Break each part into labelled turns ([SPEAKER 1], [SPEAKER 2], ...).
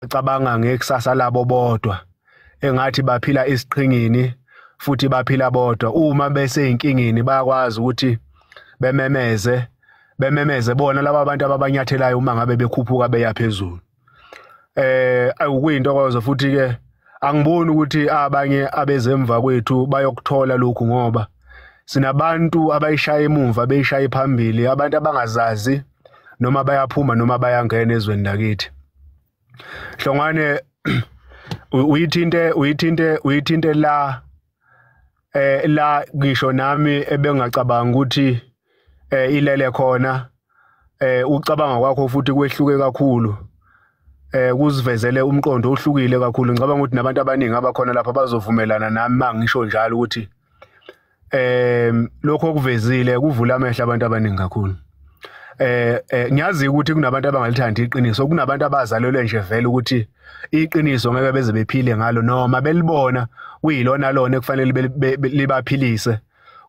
[SPEAKER 1] Abacabanga ngekusasa labo bodwa, engathi baphila isiqhingini futhi baphila bodwa. Uma beseyinkingeni bayakwazi ukuthi bememeze, bememeze bona laba bantu ababanyathelayo uma ngabe bekhuphuka beya phezulu. Akuyintokozo futhi ke angiboni ukuthi abanye abezemva kwethu bayokuthola lokhu, ngoba sinabantu abayishaya emumva beyishaya phambili, abantu abangazazi noma bayaphuma noma bayangena ezweni lakithi. Hlongwane, uyithinte la la ngisho nami ebengacabanga ukuthi ilele khona. Ucabanga kwakho futhi kwehluke kakhulu, kuzivezele umqondo ohlukile kakhulu. Ngicabanga ukuthi nabantu abaningi abakhona lapha bazovumelana nami mangisho njalo ukuthi lokho okuvezile kuvula amehlo abantu abaningi kakhulu. Ngiyazi ukuthi kunabantu abangalithandi iqiniso, kunabantu abazalelwe nje vele ukuthi iqiniso ngeke beze bephile ngalo, noma belibona kuyilona lona ekufanele libaphilise,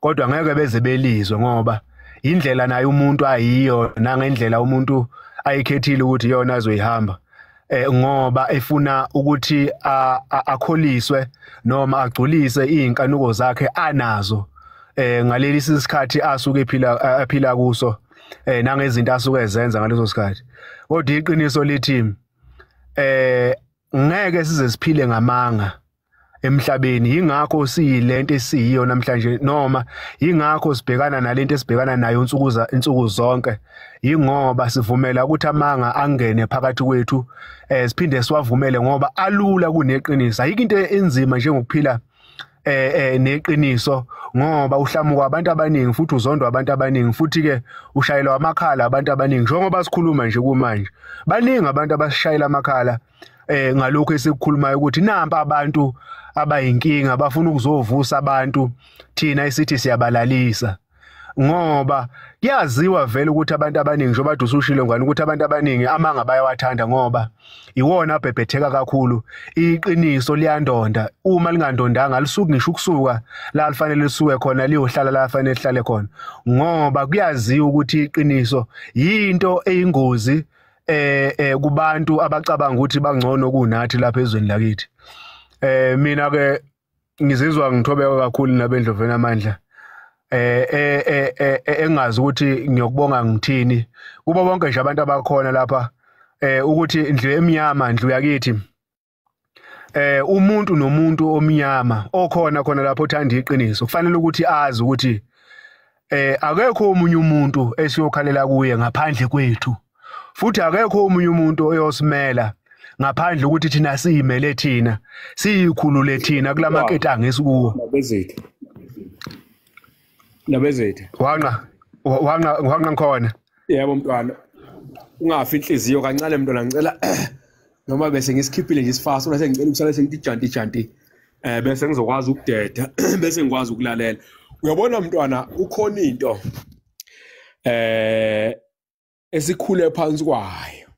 [SPEAKER 1] kodwa ngeke beze belizwe ngoba indlela naye umuntu ayiyo nangendlela umuntu ayikhethile ukuthi iyona azoyihamba, ngoba efuna ukuthi akholiswe noma agculise izinkanuko zakhe anazo ngaleli sikhathi asuke ephila kuso, nangezinto asuke ezenza ngaleso sikhathi. Kodwa iqiniso lithi ngeke size siphile ngamanga emhlabeni. Yingakho siyilento esiyiyo namhlanje, noma yingakho sibhekana nalento esibhekana nayo insuku zonke, yingoba sivumela ukuthi amanga angene phakathi kwethu, siphinde siwavumele ngoba alula kuneqiniso. Ayikho into enzima njengokuphila neqiniso, ngoba uhlamuka abantu abaningi futhi uzondwa abantu abaningi, futhi ke ushayelwa amakhala abantu abaningi. Njengoba sikhuluma nje kumanje, baningi abantu abasishayela amakhala ngalokho esikukhulumayo ukuthi nampa abantu abayinkinga bafuna ukuzovusa abantu, thina esithi siyabalalisa. Ngoba kuyaziwa vele ukuthi abantu abaningi, njengoba usushilo ngani ukuthi abantu abaningi amanga bayawathanda ngoba iwona abhebhetheka kakhulu. Iqiniso liyandonda, uma lingandondanga lisuki ngisho ukusuka la lifanele lisuke khona liyohlala la fanele lihlale khona, ngoba kuyaziwa ukuthi iqiniso yinto eyingozi kubantu abacabanga ukuthi bangcono kunathi lapha ezweni lakithi. Mina ke ngizizwa ngithobeka kakhulu nabendloveni amandla, engazi ukuthi ngiyokubonga ngithini kubo bonke nje abantu abakhona lapha, ukuthi indlu emnyama, indlu yakithi, umuntu nomuntu omnyama okhona khona lapho othanda iqiniso kufanele ukuthi azi ukuthi akekho omunye umuntu esiyokhalela kuye ngaphandle kwethu, futhi akekho omunye umuntu oyosimela ngaphandle ukuthi thina siyimele, thina siyikhulule thina kulamaketanga esikuwo.
[SPEAKER 2] Nabezitha, nabezitha.
[SPEAKER 1] Wanqa ngikhona.
[SPEAKER 2] Yebo mntwana, ungafi inhliziyo kancane mntwana, ngicela noma bese ngisikhiphile nje isifasa, bese ngicela ukusale sengithi janti janti, bese ngizokwazi ukudeda bese ngikwazi ukulalela. Uyabona mntwana, ukhona into esikhule phansi kwayo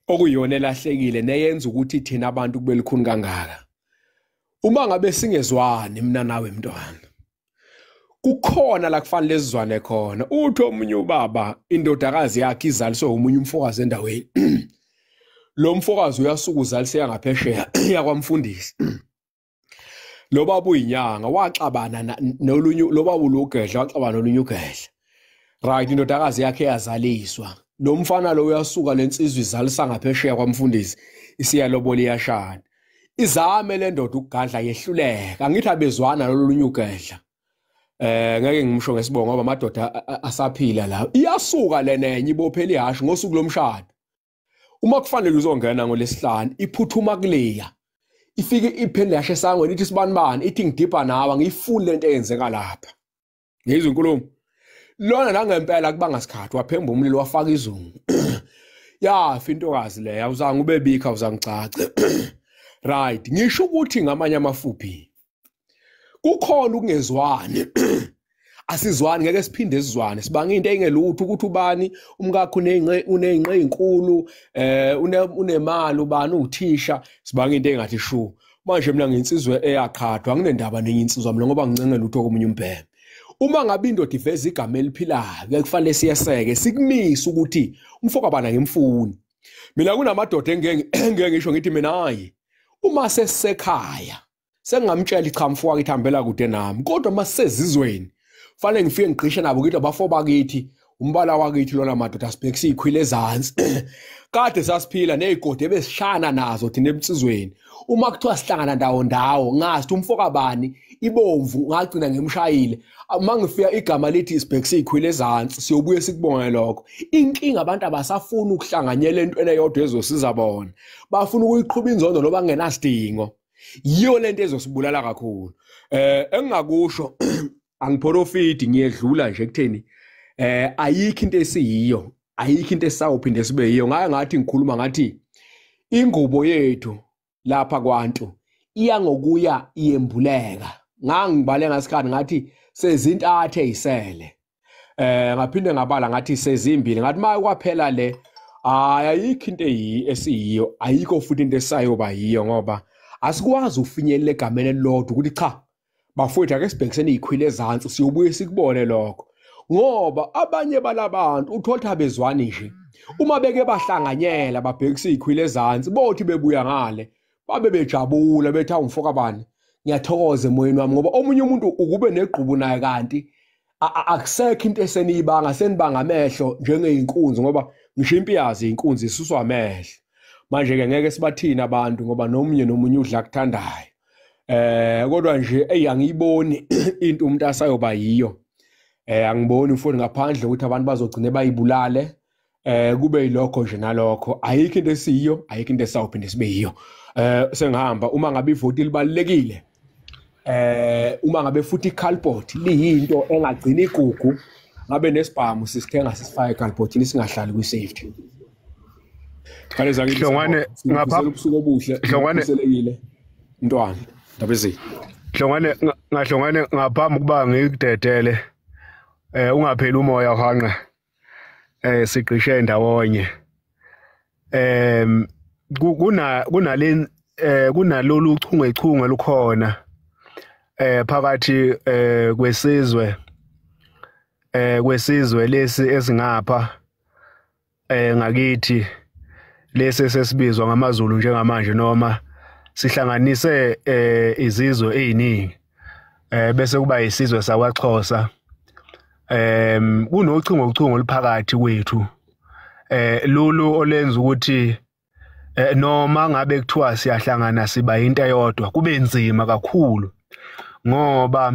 [SPEAKER 2] okuyiyona elahlekile neyenza ukuthi thina abantu kube likhuni kangaka. Uma ngabe singezwani mina nawe mntwana, kukhona la kufanele sizwane khona. Uthi omunye ubaba indodakazi yakhe izaliswe omunye umfokazi endaweni, lo mfokazi uyasuka uzaliseka ngaphesheya yakwamfundisi. Lo baba uyinyanga waxabana nolunye, lo baba ulugedla waxabana nolunye ugedla, right? Indodakazi yakhe yazaliswa, lo mfana lo uyasuka lensizwa izalisa ngaphesheya kwamfundisi, isiyalobola iyashana. Izame le ndoda ukugadla yehluleka, angithi abezwana lolunye ugedla, ngeke ngimusho ngesibongo ngoba amadoda asaphila la. Iyasuka lenenye ibophela ihashi ngosuku lomshado, uma kufanele uzongena ngolesihlanu iphuthuma kuleya, ifike iphendle yashe esangweni ithi sibanibani, ithi ngidibha nawe ngiyifuni lento eyenzeka lapha. Ngizwe inkulumo lona nangempela kubanga sikhathi, waphemba umlilo wafaka izungu, yafa intokazi leya, awuzange ube bikho, awuzange ucace. Right, ngisho ukuthi ngamanye amafuphi kukhona ukungezwani, asizwani, ngeke siphinde sizwane, sibanga into engelutho ukuthi ubani umkakho uneyinqe ezinkulu, unemali, ubani uthisha, sibanga into engathi shu. Manje mina nginsizwe eyaqhathwa, anginendaba nenye insizwa mina ngoba ngincenge lutho komunye umbheme. Uma ngabe indoda iveza igama eliphilayo, kufanele siyeseke, sikumise ukuthi umfoka bana ngimfuni. Mina kunamadoda engeke ngisho ngithi mina hayi uma sesisekhaya sengingamtshela cha mfo wakithi hambela kude nami, kodwa uma sisezizweni fanele ngifike ngigqishe nabo ngithi abafo bakithi umbala wakithi lona madoda sibhekisa ikhwile ezansi. Kade sasiphila nezigodi ebesishana nazo thina ebunsizweni, uma kuthiwa sihlangana ndawo ndawo ngazi umfo kabani ibomvu ngagcina ngimshayile. Uma ngifika igama lithi sibhekisa ikhwile ezansi, siyobuye sikubonge lokho. Inkinga abantu abasafuni ukuhlanganyela entweni eyodwa ezosiza bona, bafuna ukuyiqhuba inzondo loba kungenasidingo. Yiyo lento ezosibulala kakhulu. Engingakusho angiprofiti, ngiyedlula nje ekutheni ayikho into esiyiyo, ayikho into esawuphinde sibe yiyo. Ngaye ngathi ngikhuluma ngathi ingubo yethu lapha kwantu iya ngokuya iyembuleka. Ngangibale ngasikhathi ngathi sezintathu ezisele, ngaphinde ngabala ngathi sezimbili, ngathi maye kwaphela le ayikho into esiyiyo, ayikho futhi into esayoba yiyo, ngoba asikwazi ufinyelela egameni elilodwa ukuthi cha bafowethu ake sibhekiseni izikhwile ezansi siyobuye sikubone lokho. Ngoba abanye balabantu uthola abezwani nje, uma beke bahlanganyela babhekisa izikhwile ezansi, bothi bebuya ngale babe bejabula bethi awu mfo kabani ngiyathokoza emoyeni wami, ngoba omunye umuntu ukube negqubu naye kanti akusekho into eseniyibanga, senibanga amehlo njengeyinkunzi, ngoba ngisho impiyazi inkunzi isuswa amehlo. Manje ke ngeke sibathini abantu ngoba nomunye nomunye udla kuthandayo. Kodwa nje ey angiyiboni into umuntu asayoba yiyo. Angiboni futhi ngaphandle ukuthi abantu bazogcina bayibulale, kube yilokho nje nalokho. Ayikho into esiyiyo, ayikho into esawuphinde sibe yiyo. Sengihamba uma ngabe ivoti libalekile, uma ngabe futhi icardboard liyinto engagcina igugu, ngabe nesibhamu sisithenga sisifake ecardboardini singahlali kwi-safety.
[SPEAKER 1] Hlongwane ngapha
[SPEAKER 2] ubusuku obuhle,
[SPEAKER 1] Hlongwane
[SPEAKER 2] mntwana ndabezini.
[SPEAKER 1] Hlongwane ngahlongwane ngaphambi kuba ngikudedele, ungapheli umoya uhanqe, sigqishe ndawonye. Kuna kunalolu chungechunge lukhona phakathi kwesizwe kwesizwe lesi esingapha ngakithi lesi sesibizwa ngamaZulu njengamanje, noma sihlanganise izizwe eziningi, bese kuba isizwe sakwaXhosa. Kunochungochungo oluphakathi kwethu lolu olenza ukuthi noma ngabe kuthiwa siyahlangana siba into eyodwa kube nzima kakhulu, ngoba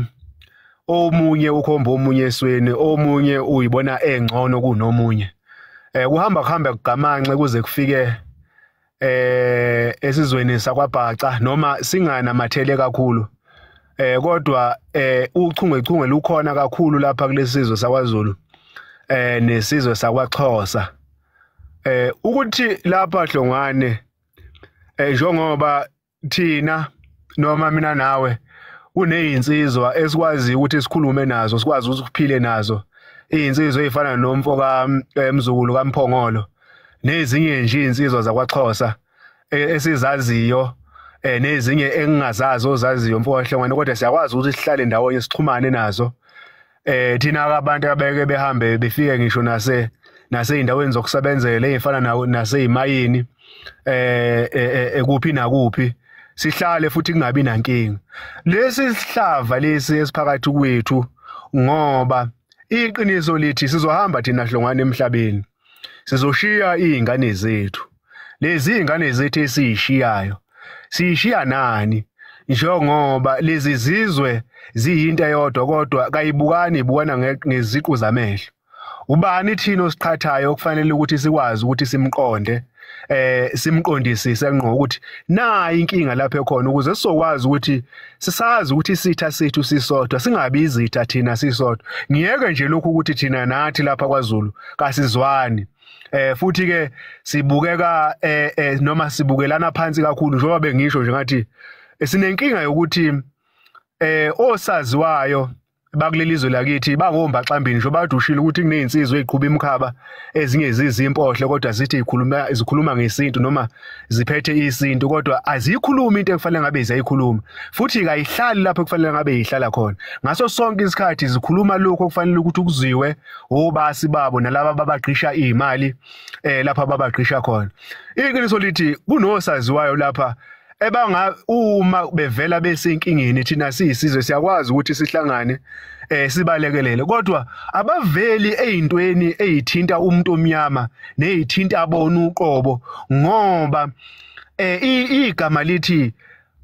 [SPEAKER 1] omunye ukhomba omunye esweni, omunye uyibona engcono kunomunye. Kuhamba kuhambe kugamanxe kuze kufike esizweni sakwaBhaca, noma singanamathele kakhulu, kodwa uchungechunge lukhona kakhulu lapha kulesizwe sakwaZulu nesizwe sakwaXhosa. Ukuthi lapha Hlongwane, njengoba thina noma mina nawe kunezinsizwa esikwazi ukuthi sikhulume nazo, sikwazi ukuthi siphile nazo, izinsizwa ezifana nomfo ka Mzukulu kaMphongolo nezinye nje izinsizwa zakwaXhosa esizaziyo, nezinye engingazazi ozaziyo mfo kaHlongwane, kodwa siyakwazi ukuthi sihlale ndawonye sixhumane nazo. Thina abantu abeke behambe befike ngisho naseyindaweni zokusebenzela ezifana naseyimayini, ekuphi nakuphi, sihlale futhi kungabi nankinga. Lesi sihlava lesi esiphakathi kwethu, ngoba iqiniso lithi sizohamba thina Hlongwane emhlabeni, sizoshiya izingane zethu. Lezi izingane zethu esiyishiyayo siyishiya nani, njengoba lezi zizwe ziyinto eyodwa kodwa kayibukani, ibukana ngeziqu zamehlo. Ubani thina osiqhathayo okufanele ukuthi sikwazi ukuthi simqonde, simqondisise ngqo ukuthi nayi inkinga lapha ekhona, ukuze sizokwazi ukuthi sisazi ukuthi isitha sethu sisodwa, singabi izitha thina sisodwa. Ngiyeke nje lokhu ukuthi thina nathi lapha kwaZulu kasizwani, futhi ke sibukeka noma sibukelana phansi kakhulu, njengoba bengisho nje ngathi sinenkinga yokuthi osaziwayo bakuleli zwe lakithi bangombaxambini nje badushile ukuthi kunezinsizwa eziqhuba imkhaba ezinye zizimpohle kodwa zithi zikhuluma ngesintu noma ziphethe isintu kodwa azikhulumi into ekufanele ngabe ziyayikhuluma futhi kayihlali lapho ekufanele ngabe ihlala khona. Ngaso sonke isikhathi zikhuluma lokho okufanele ukuthi kuziwe obasi babo nalaba babagqisha imali lapha babagqisha khona. Iqiniso lithi kunosaziwayo lapha ebanga uma bevela besenkingeni thina siyisizwe siyakwazi ukuthi sihlangane sibalekelele, kodwa abaveli ezintweni ezithinta umuntu omnyama nezithinta bona uqobo ngoba igama lithi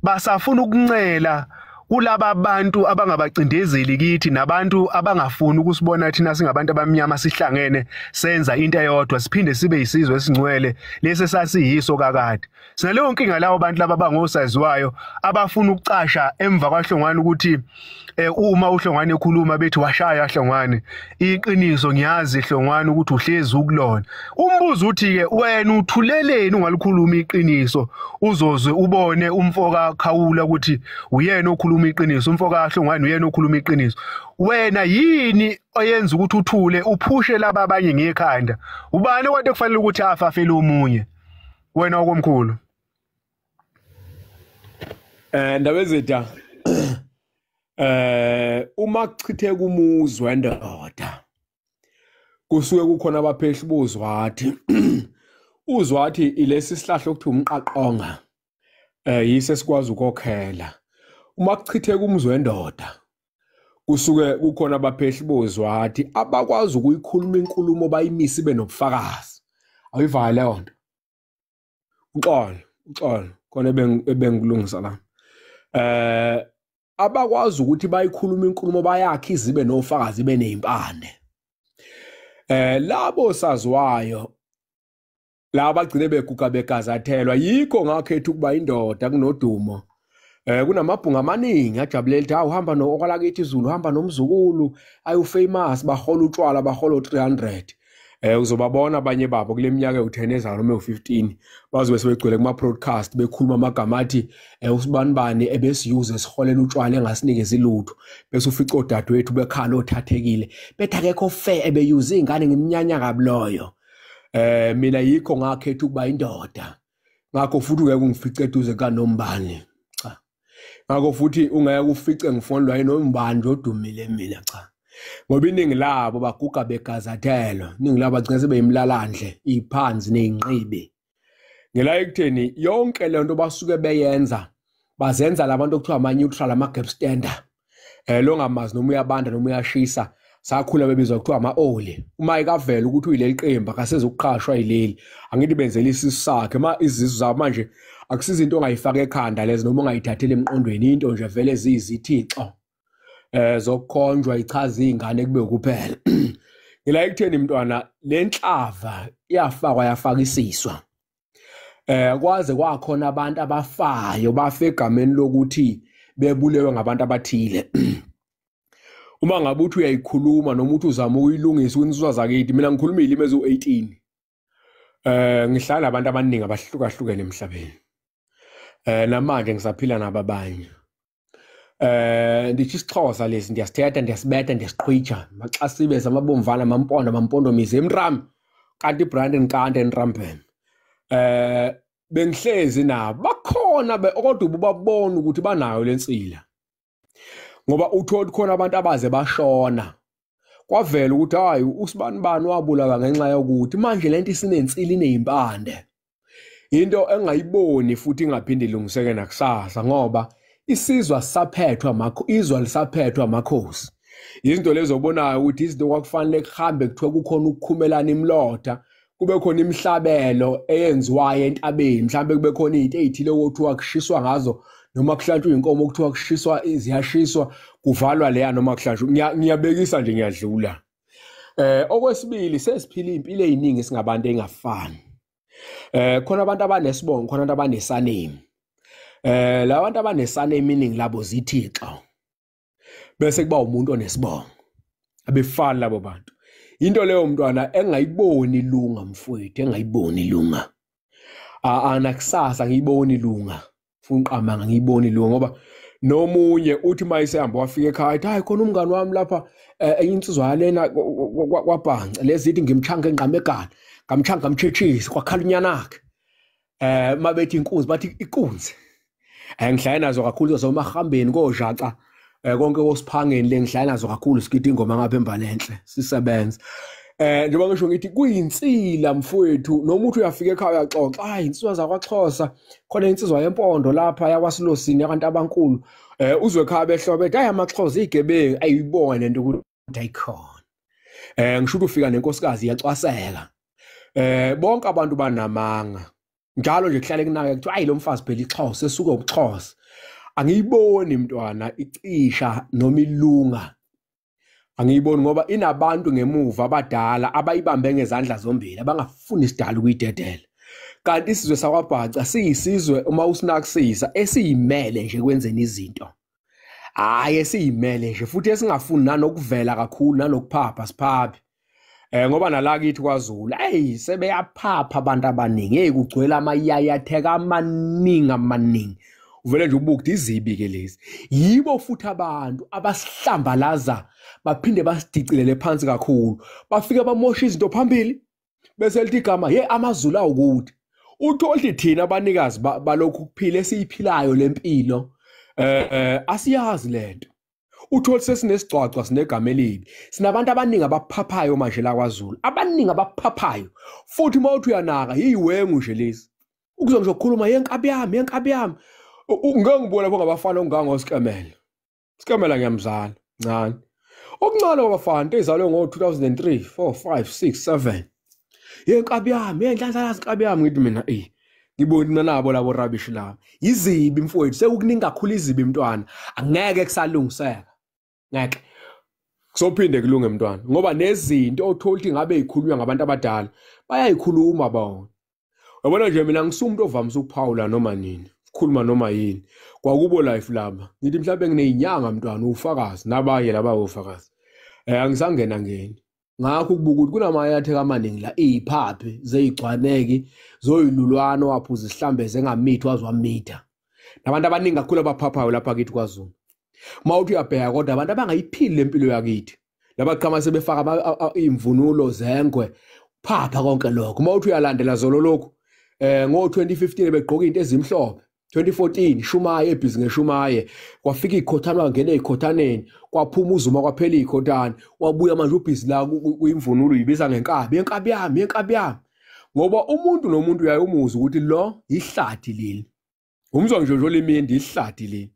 [SPEAKER 1] basafuna ukuncela kulaba bantu abangabacindezeli kithi nabantu abangafuni ukusibona thina singabantu abamnyama sihlangene senza into eyodwa siphinde sibe isizwe esingcwele lesi sasiyiso kakade. Sinaleyo nkinga lawo bantu laba bangosaziwayo abafuna ukucasha emva kwaHlongwane ukuthi uma uHlongwane ekhuluma bethi washaya Hlongwane, iqiniso ngiyazi Hlongwane ukuthi uhlezi ukulona. Umbuzo uthi ke wena uthuleleni ungalikhuluma iqiniso uzozwe ubone umfoka Khawula ukuthi uyena okhuluma iqiniso, umfoka Hlongwane uyena okhuluma iqiniso. Wena yini oyenza ukuthi uthule uphushe laba abanye ngekhanda? Ubani okade kufanele ukuthi afafele omunye? Wena okomkhulu.
[SPEAKER 2] Ndabezitha, uma kuchitheka umuzi wendoda kusuke kukhona abaphehli bozwathi. Uzwathi ilesi sihlahla okuthiwa umqaqonga, yise sikwazi ukokhela. Uma kuchitheka umuzi wendoda kusuke kukhona abaphehli bozwathi abakwazi ukuyikhuluma inkulumo bayimise ibe nobufakazi. Awuyivale leyo nto. Uxolo, uxolo khona ebengikulungisa la. Abakwazi ukuthi bayikhuluma inkulumo bayakhe izibe nofakazi benezimpande. Labo saziwayo laba bagcine beguga begazathelwa, yikho ngakhetha ukuba indoda kunodumo. Kunamabhunga amaningi ajabulela ukuthi uhamba nokwalakithi izulu, uhamba nomzukulu, ayu famous, bahola utshwala, bahola 300. Uzobabona abanye babo kule minyaka ewu10 ezayo noma ewu15 bazobe sebegcwele kuma broadcast bekhuluma amagama athi usibanibani ebesiyuze siholela utshwala engasinikezi lutho, bese ufica odadewethu bekhala othathekile bethi akekho fair ebeyuze ingane ngiminyanya kabuloyo. Mina yikho ngakhetha ukuba indoda, ngakho futhi ungeke ungifice eduze kaNombani, cha. Ngakho futhi ungeke ufice ngifonelwa yinombani nje odumile mina, cha. Ngoba iningi labo baguga begazathelwa, iningi labo bagcina sebeyimlalandle, iphansi nezinqibi. Ngela ekutheni yonke le nto basuke beyenza bazenza labantu okuthiwa ama neutral, ama gap stander. Lo ngamazi noma uyabanda noma uyashisa, sakhula bebizwa kuthiwa ama oli. Uma ikavela ukuthi uyileli qembu akasezokuqhashwa yileli, angithi benzele isisu sakhe. Ma izisu zabo manje akusiza into ongayifaka ekhanda lezi noma ongayithathela emqondweni, into nje vele ziyizithixo zokukhonjwa ichaza izingane kube kuphela. Ngila ekutheni mntwana lenhlava iyafakwa yafakisiswa. Kwaze kwakhona abantu abafayo bafe egameni lokuthi bebulewe ngabantu abathile. Uma ngabe uthi uyayikhuluma noma uthi uzama ukuyilungisa kwinsizwa zakithi, mina ngikhuluma izilimi eziwu-18. Ngihlala abantu abaningi abahlukahlukene emhlabeni. Namanje ngisaphila nabo abanye. Ndithi isiXhosa lesi ndiyasithetha, ndiyasibetha, ndiyasiqhwitsha. Maxasibe samabomvana, mampondo, mampondomise emntram. Kanti Brandon kanti entrampeni. Bengihlezi nabo bakhona kodwa ubabona ukuthi banayo lensila. Ngoba uthola khona abantu abaze bashona. Kwavela ukuthi hayi usibanibani wabulawa ngenxa yokuthi manje lento isinensila inezimpande. Into engayiboni futhi ingaphinde ilungiseke nakusasa ngoba isizwe sisaphethwa izwe lisaphethwa amakhosi. Izinto lezo obonayo ukuthi izinto kwakufanele kuhambe kuthiwa kukhona ukukhumelana imilotha, kube khona imihlabelo eyenziwayo entabeni, mhlambe kube khona izinto ezithile okuthiwa kushiswa ngazo noma kuhlatshwa inkomo okuthiwa kushiswa ziyashiswa kuvalwa leya noma kuhlatshwa. Ngiyabekisa nje ngiyadlula. Okwesibili sesiphila impilo eziningi singabantu engafani. Khona abantu abanesibongo, khona abantu abanesaname. La bantu abanesaname iningi labo zithixo. Bese kuba umuntu onesibongo. Abefani labo bantu. Into leyo mntwana engayiboni ilunga mfowethu, engayiboni ilunga. Anakusasa ngiyiboni ilunga. Funqamanga ngiyiboni ilunga ngoba Nomunye uthi mayisehamba wafika ekhaya athi hayi khona umngani wami lapha enye insizwa yalena kwabhanca lezi ithi ngimchanga engqamegala ngamchanga ngamtshitshisa kwakhala unyanakhe. Mabethi inkunzi bathi ikunzi. Ngihlale nazo kakhulu zomahambeni kojaca konke kosiphangeni le ngihlale nazo kakhulu sigida ingoma ngapha embalenhle sisebenza. Njengoba ngisho ngithi kuyinsila mfowethu, noma uthi uyafika ekhaya uyaxoxa, hayi insizwa zakwaXhosa khona insizwa yempondo lapha yakwaSilosini yabantu abankulu, uzwe ekhaya behlobe ethi hayi amaXhosa igebengu, ayibone lento ukuthi ayikhona. Ngisho ukuthi ufika nenkosikazi iyacwaseka. Bonke abantu banamanga. Njalo nje kuhlale kunake kuthiwa hayi lo mfazi phela iXhosa esuke ubuXhosa. Angiyiboni mntwana icisha noma ilunga. Angiyiboni ngoba inabantu ngemuva abadala abayibambe ngezandla zombili abangafuni isidala ukuyidedela. Kanti isizwe sakwaBhaca siyisizwe uma usinakusisa esiyimele nje kwenzeni izinto. Hayi esiyimele nje futhi esingafuni nanokuvela kakhulu nanokuphapha siphaphe. Ngoba nala kithi kwaZulu hey sebeyaphapha abantu abaningi, hey kugcwele amayayatheka amaningi amaningi. Uvele nje ubuke izibi ke lezi. Yibo futhi abantu abasihlambalaza baphinde basidicilele phansi kakhulu. Bafike bamosha izinto phambili bese lithi igama hey amaZulu awukuthi. Uthole thina abanikazi balokhu kuphila esiyiphilayo lempilo asiyazi lento. Uthole sesinesigcwagcwa sinegama elibi. Sinabantu abaningi abaphaphayo manje la kwaZulu, abaningi abaphaphayo. Futhi uma uthi uyanaka yiwengu nje lezi. Ukuze ngisho ukukhuluma yenkabi yami, yenkabi yami. Ngeke ngibone lapho ngabafana ongangoSikemela. Sikemela ngiyamzala, ncane. Okuncane kwabafana into ezalwe ngo-2003, 4, 5, 6, 7. Yenkabi yami, yenhlanhla inkabi yami ngithi mina ngibona mina nabo labo rubbish laba. Izibi mfowethu, sekukuningi kakhulu izibi mntwana. Angeke kusalungiseka. Ngeke. Kusophinde kulunge mntwana ngoba nezinto othola ukuthi ngabe ikhulunywa ngabantu abadala bayayikhuluma bona. Uyabona nje mina ngisumuntu ovamise ukuphawula noma nini, ukukhuluma noma yini. Kwakubo life laba. Ngithi mhlawumbe nginezinyanga mntwana ufakazi nabanye laba ofakazi. Angisangena ngeni. Ngakho ukubuka ukuthi kunamayatheka amaningi la iziphaphi zeyigcwaneki zoyilulwana waphuza isihlambeze engamithi waziwamitha. Nabantu abaningi kakhulu abaphaphayo lapha kithi kwaZulu. Mawuthi uyabheka kodwa abantu abangayiphili lempilo yakithi. Labaqhama sebefaka imvunulo zengwe phapha konke lokho. Mawuthi uyalandela zolo lokhu ngo-2015 begqoka into ezimhlophe. 2014 Shumaye ebhizi ngeshumaye kwafika ikhothana wangena ezikhothaneni kwaphuma uZuma kwaphela ikhothana wabuya manje ubhizi la kuyimvunulo uyibiza ngenkabi, yenkabi yami, yenkabi yami. Ngoba umuntu nomuntu uyayumuza ukuthi lo ihlathi leli. Umzwa nje nje limindi ihlathi leli.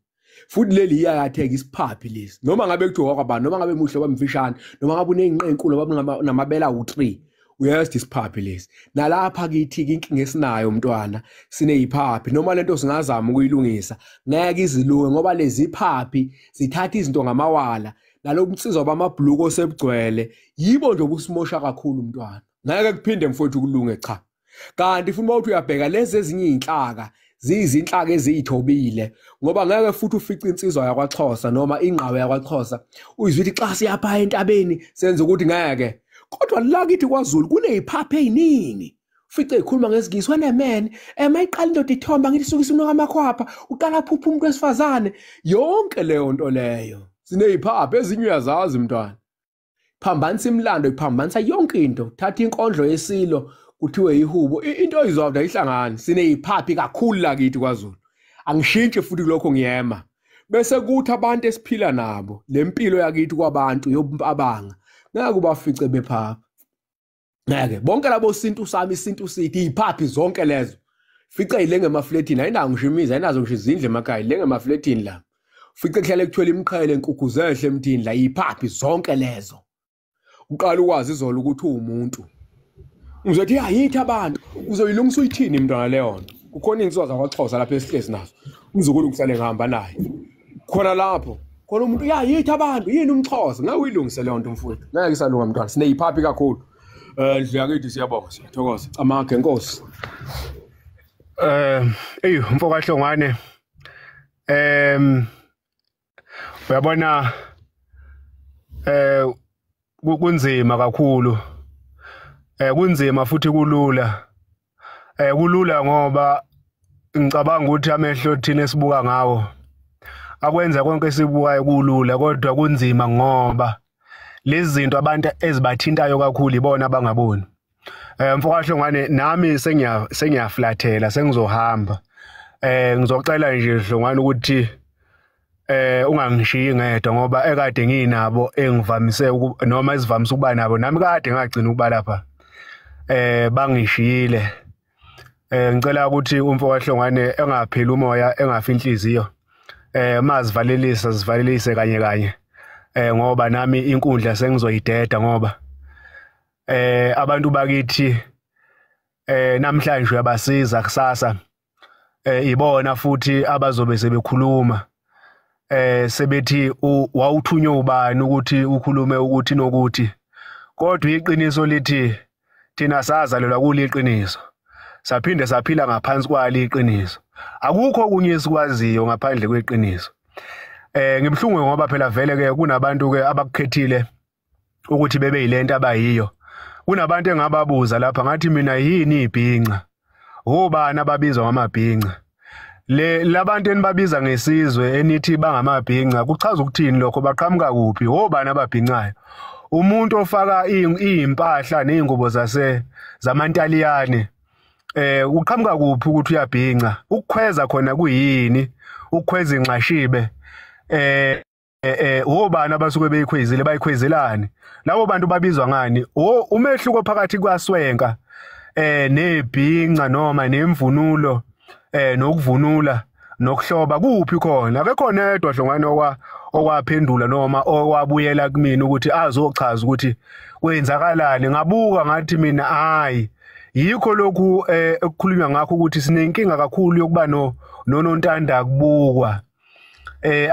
[SPEAKER 2] Futhi leli iyayatheka isiphaphi lesi. Noma ngabe kuthiwa kwabani, noma ngabe muhle kwamfishane, noma ngabe uneyinqe enkulu noma namabele awu3. Uyazi isiphaphi lesi. Nalapha kithi inkinga esinayo mntwana sineyiphaphi noma lento singazama ukuyilungisa ngeke izilunge ngoba lezi phaphi zithatha izinto ngamawala nalokunsizwa bamabhluko osebugcwele yibo nje obusimosha kakhulu mntwana. Ngeke kuphinde mfowethu kulunge cha. Kanti futhi mawuthi uyabheka lezi ezinye izinhlaka ziyizinhlaka eziyithobile ngoba ngeke futhi ufice insizwa yakwaXhosa noma ingqawe yakwaXhosa uyizwa ukuthi xa siyapha entabeni senze ukuthi ngeke. Kodwa la kithi kwaZulu kuneziphaphi eziningi. Ufice ikhuluma ngesiNgisi wena man, mayiqala indoda ithomba ngithi isuke isinuka amakhwapha, uqala phupha umuntu wesifazane. Yonke leyo nto leyo. Sineziphaphi ezinye uyazazi mntwana. Phambanisa imilando, iphambanisa yonke into. Thatha inkondlo yesilo kuthiwe ihubo, into oyizwa ayihlangani. Sineziphaphi kakhulu la kithi kwaZulu. Angishintshi futhi kulokho ngiyema. Bese kuthi abantu esiphila nabo, lempilo yakithi kwabantu yobumpabanga, ngeke ubafice bephapha. Ngeke bonke labo sintu sami isintu sithi iphaphi zonke lezo. Fice ile ngemafletini, ayinawo ngisho imizi, ayinazo ngisho izindlu emakhaya, ile ngemafletini la. Fice kuhlale kuthwele imiqhele inkukhu zehle emthini la, iphaphi zonke lezo. Uqala ukwazi izolo ukuthi uwumuntu. Uzothi ayithi abantu, uzoyilungisa uyithini mntwana leyo nto. Kukhona insizwa zakwaXhosa lapha esihlezi nazo. Umzukulu ngisale ngihamba naye. Khona lapho khona umuntu uyayithi abantu, yini umXhosa? Ngeke uyilungise leyo nto mfowethu. Ngeke isalunga mntwana, sineyiphaphi kakhulu. Ndlu yakithi siyabonga, siyathokoza. Camage Nkosi.
[SPEAKER 1] Eyi mfo kaHlongwane. Uyabona kunzima kakhulu. Kunzima futhi kulula. Kulula ngoba ngicabanga ukuthi amehlo thina esibuka ngawo Akwenza konke esibukayo kulula kodwa kunzima ngoba lezi zinto abantu ezibathintayo kakhulu ibona abangaboni. Mfoka Hlongwane, nami sengiyaflathela, sengizohamba. Ngizocela nje Hlongwane ukuthi ungangishiyi ngedwa ngoba ekade nginabo engivamise noma ezivamise ukuba nabo, nami kade ngagcina ukuba lapha bangishiyile. Ngicela ukuthi umfoka Hlongwane engapheli umoya, engafi inhliziyo, mazivalelisa zivalelise kanye kanye, ngoba nami inkundla sengizoyideda ngoba abantu bakithi namhlanje uyabasiza, kusasa ibona futhi abazobe sebekhuluma sebethi wawuthunywe ubani ukuthi ukhulume ukuthi nokuthi, kodwa iqiniso lithi thina sazalelwa kuliqiniso, saphinde saphila ngaphansi kwali iqiniso. Akukho okunye esikwaziyo ngaphandle kweqiniso. Ngibhlungu ngoba phela vele ke kunabantu ke abakukhethile ukuthi bebe yilento abayiyo. Kunabantu engababuza lapha ngathi mina yini ibhinca? Obani ababizwa ngamabhinca? Le labantu enibabiza ngesizwe enithi bangamabhinca kuchaza ukuthini lokho? Baqhamuka kuphi? Obani ababhincayo? Umuntu ofaka izimpahla nezingubo zase zamantaliyane uqhamuka kuphi ukuthi uyabhinca? Ukukhweza khona kuyini? Ukukhweza inxashibe obani abasuke beyikhwezile, bayikhwezelani? Labo bantu babizwa ngani? Umehluko phakathi kwaswenka nebhinca noma nemvunulo nokuvunula nokuhloba kuphi khona? Akekho nedwa Hlongwane okwaphendula noma okwabuyela kumina ukuthi azochaza ukuthi kwenzakalani. Ngabuka ngathi mina hayi, yikho lokhu ekukhulunywa ngakho ukuthi sinenkinga kakhulu yokuba nonontanda kubukwa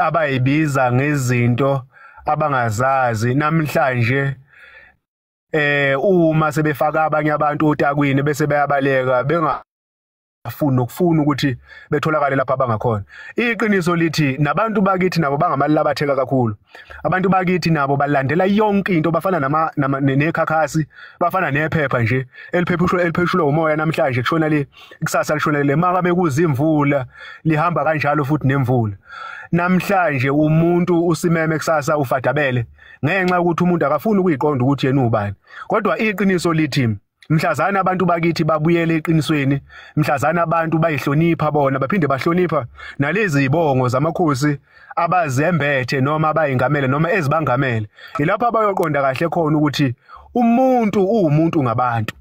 [SPEAKER 1] abayibiza ngezinto abangazazi. Namhlanje uma sebefaka abanye abantu otakwini bese bayabaleka bengafuni nokufuna ukuthi betholakale lapha abangakhona. Iqiniso lithi nabantu bakithi nabo bangamalabatheka kakhulu. Abantu bakithi nabo balandela yonke into, bafana nekhakhasi, bafana nephepha nje eliphephushwa umoya namhlanje kushona le, kusasa lishona le, makabe kuzimvula lihamba kanjalo futhi nemvula. Namhlanje umuntu usimeme, kusasa ufadabele ngenxa yokuthi umuntu akafuni ukuyiqonda ukuthi yena ubani. Kodwa iqiniso lithi mhlazana abantu bakithi babuyele eqinisweni, mhlazana abantu bayihlonipha bona, baphinde bahlonipha nalezi zibongo zamakhosi abazembethe noma abayingamele noma ezibangamele, ilapho abayoqonda kahle khona ukuthi umuntu uwumuntu ngabantu.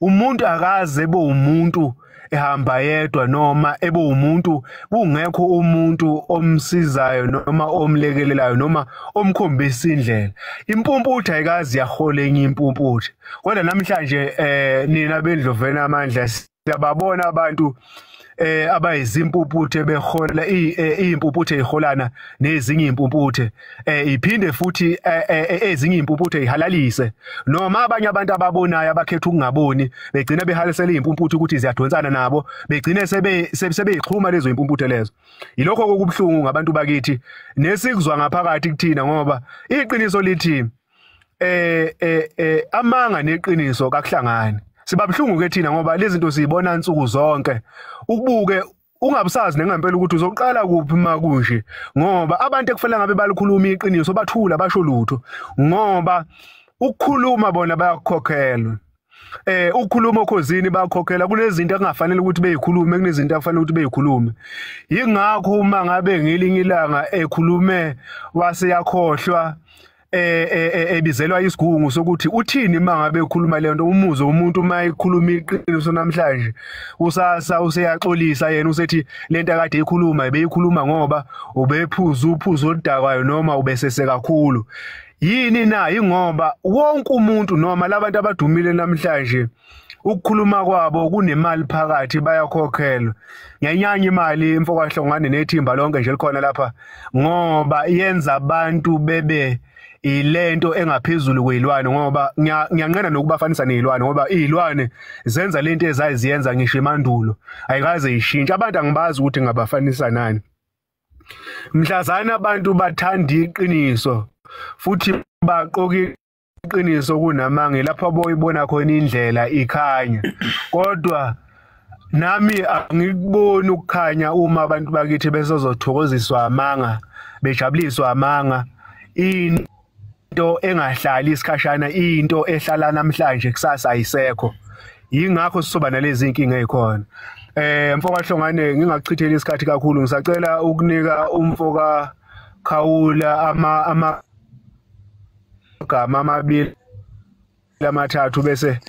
[SPEAKER 1] Umuntu akaze ebe umuntu ehamba yedwa noma ebe umuntu kungekho umuntu omsizayo noma omlekelelayo noma omkhombisa indlela. Impumputhe ayikazi yahola enye impumputhe. Kodwa namhlanje nina bendloveni amandla siyababona abantu abayizimpumputhe behola impumputhe iholana nezinye impumputhe, iphinde futhi ezinye impumputhe ihalalise, noma abanye abantu ababonayo abakhetha ukungaboni begcina behalisela impumputhe ukuthi ziyadonsana nabo, begcine sebeyixhuma lezo impumputhe lezo. Yilokho okubuhlungu ngabantu bakithi nesikuzwa ngaphakathi kuthina, ngoba iqiniso lithi amanga neqiniso kakuhlangani. Sibabuhlungu ke thina ngoba lezi zinto siyibona insuku zonke. Ukubuke ungabusazi nengempela ukuthi uzoqala kuphi makunje, ngoba abantu ekufanele ngabe balikhuluma iqiniso bathula basho lutho, ngoba ukukhuluma bona bayakukhokhelwa. Ukukhuluma okhozini bayakhokhela, kunezinto ekungafanele ukuthi beyikhulume, kunezinto akufanele ukuthi beyikhulume. Yingakho uma ngabe ngelinye ilanga ekhulume waseyakhohlwa ebizelwa isigungu sokuthi uthini mangabe ekhuluma le nto, umuze umuntu uma ekhuluma iqiniso namhlanje usasa useyaxolisa yena, usethi lento akade eyikhuluma ebeyikhuluma ngoba ubephuza uphuzo oludakwayo noma ubesese kakhulu. Yini na? Ingoba wonke umuntu noma labantu abadumile namhlanje ukukhuluma kwabo kunemali phakathi, bayakhokhelwa. Ngiyayinyanya imali mfoka Hlongwane nethimba lonke nje likhona lapha, ngoba yenza abantu bebe ilento engaphezulu kwezilwane, ngoba ngiyanqena nokubafanisa nezilwane, ngoba izilwane zenza lento ezaziyenza ngisho emandulo, ayikaze ishintshe. Abantu angibazi ukuthi ngabafanisa nani. Mhlazana abantu bathanda iqiniso futhi baqoka iqiniso kunamanga, lapho boyibona khona indlela ikhanya. Kodwa Nami angikuboni ukukhanya uma abantu bakithi besozothokoziswa amanga, bejabuliswa amanga, into engahlali isikhashana, into ehlala namhlanje kusasa ayisekho. Yingakho sizoba nalezi inkinga ezikhona. Mfoka Hlongwane, ngingachitheli isikhathi kakhulu, ngisacela ukunika umfoka Khawula amagama amabili amathathu bese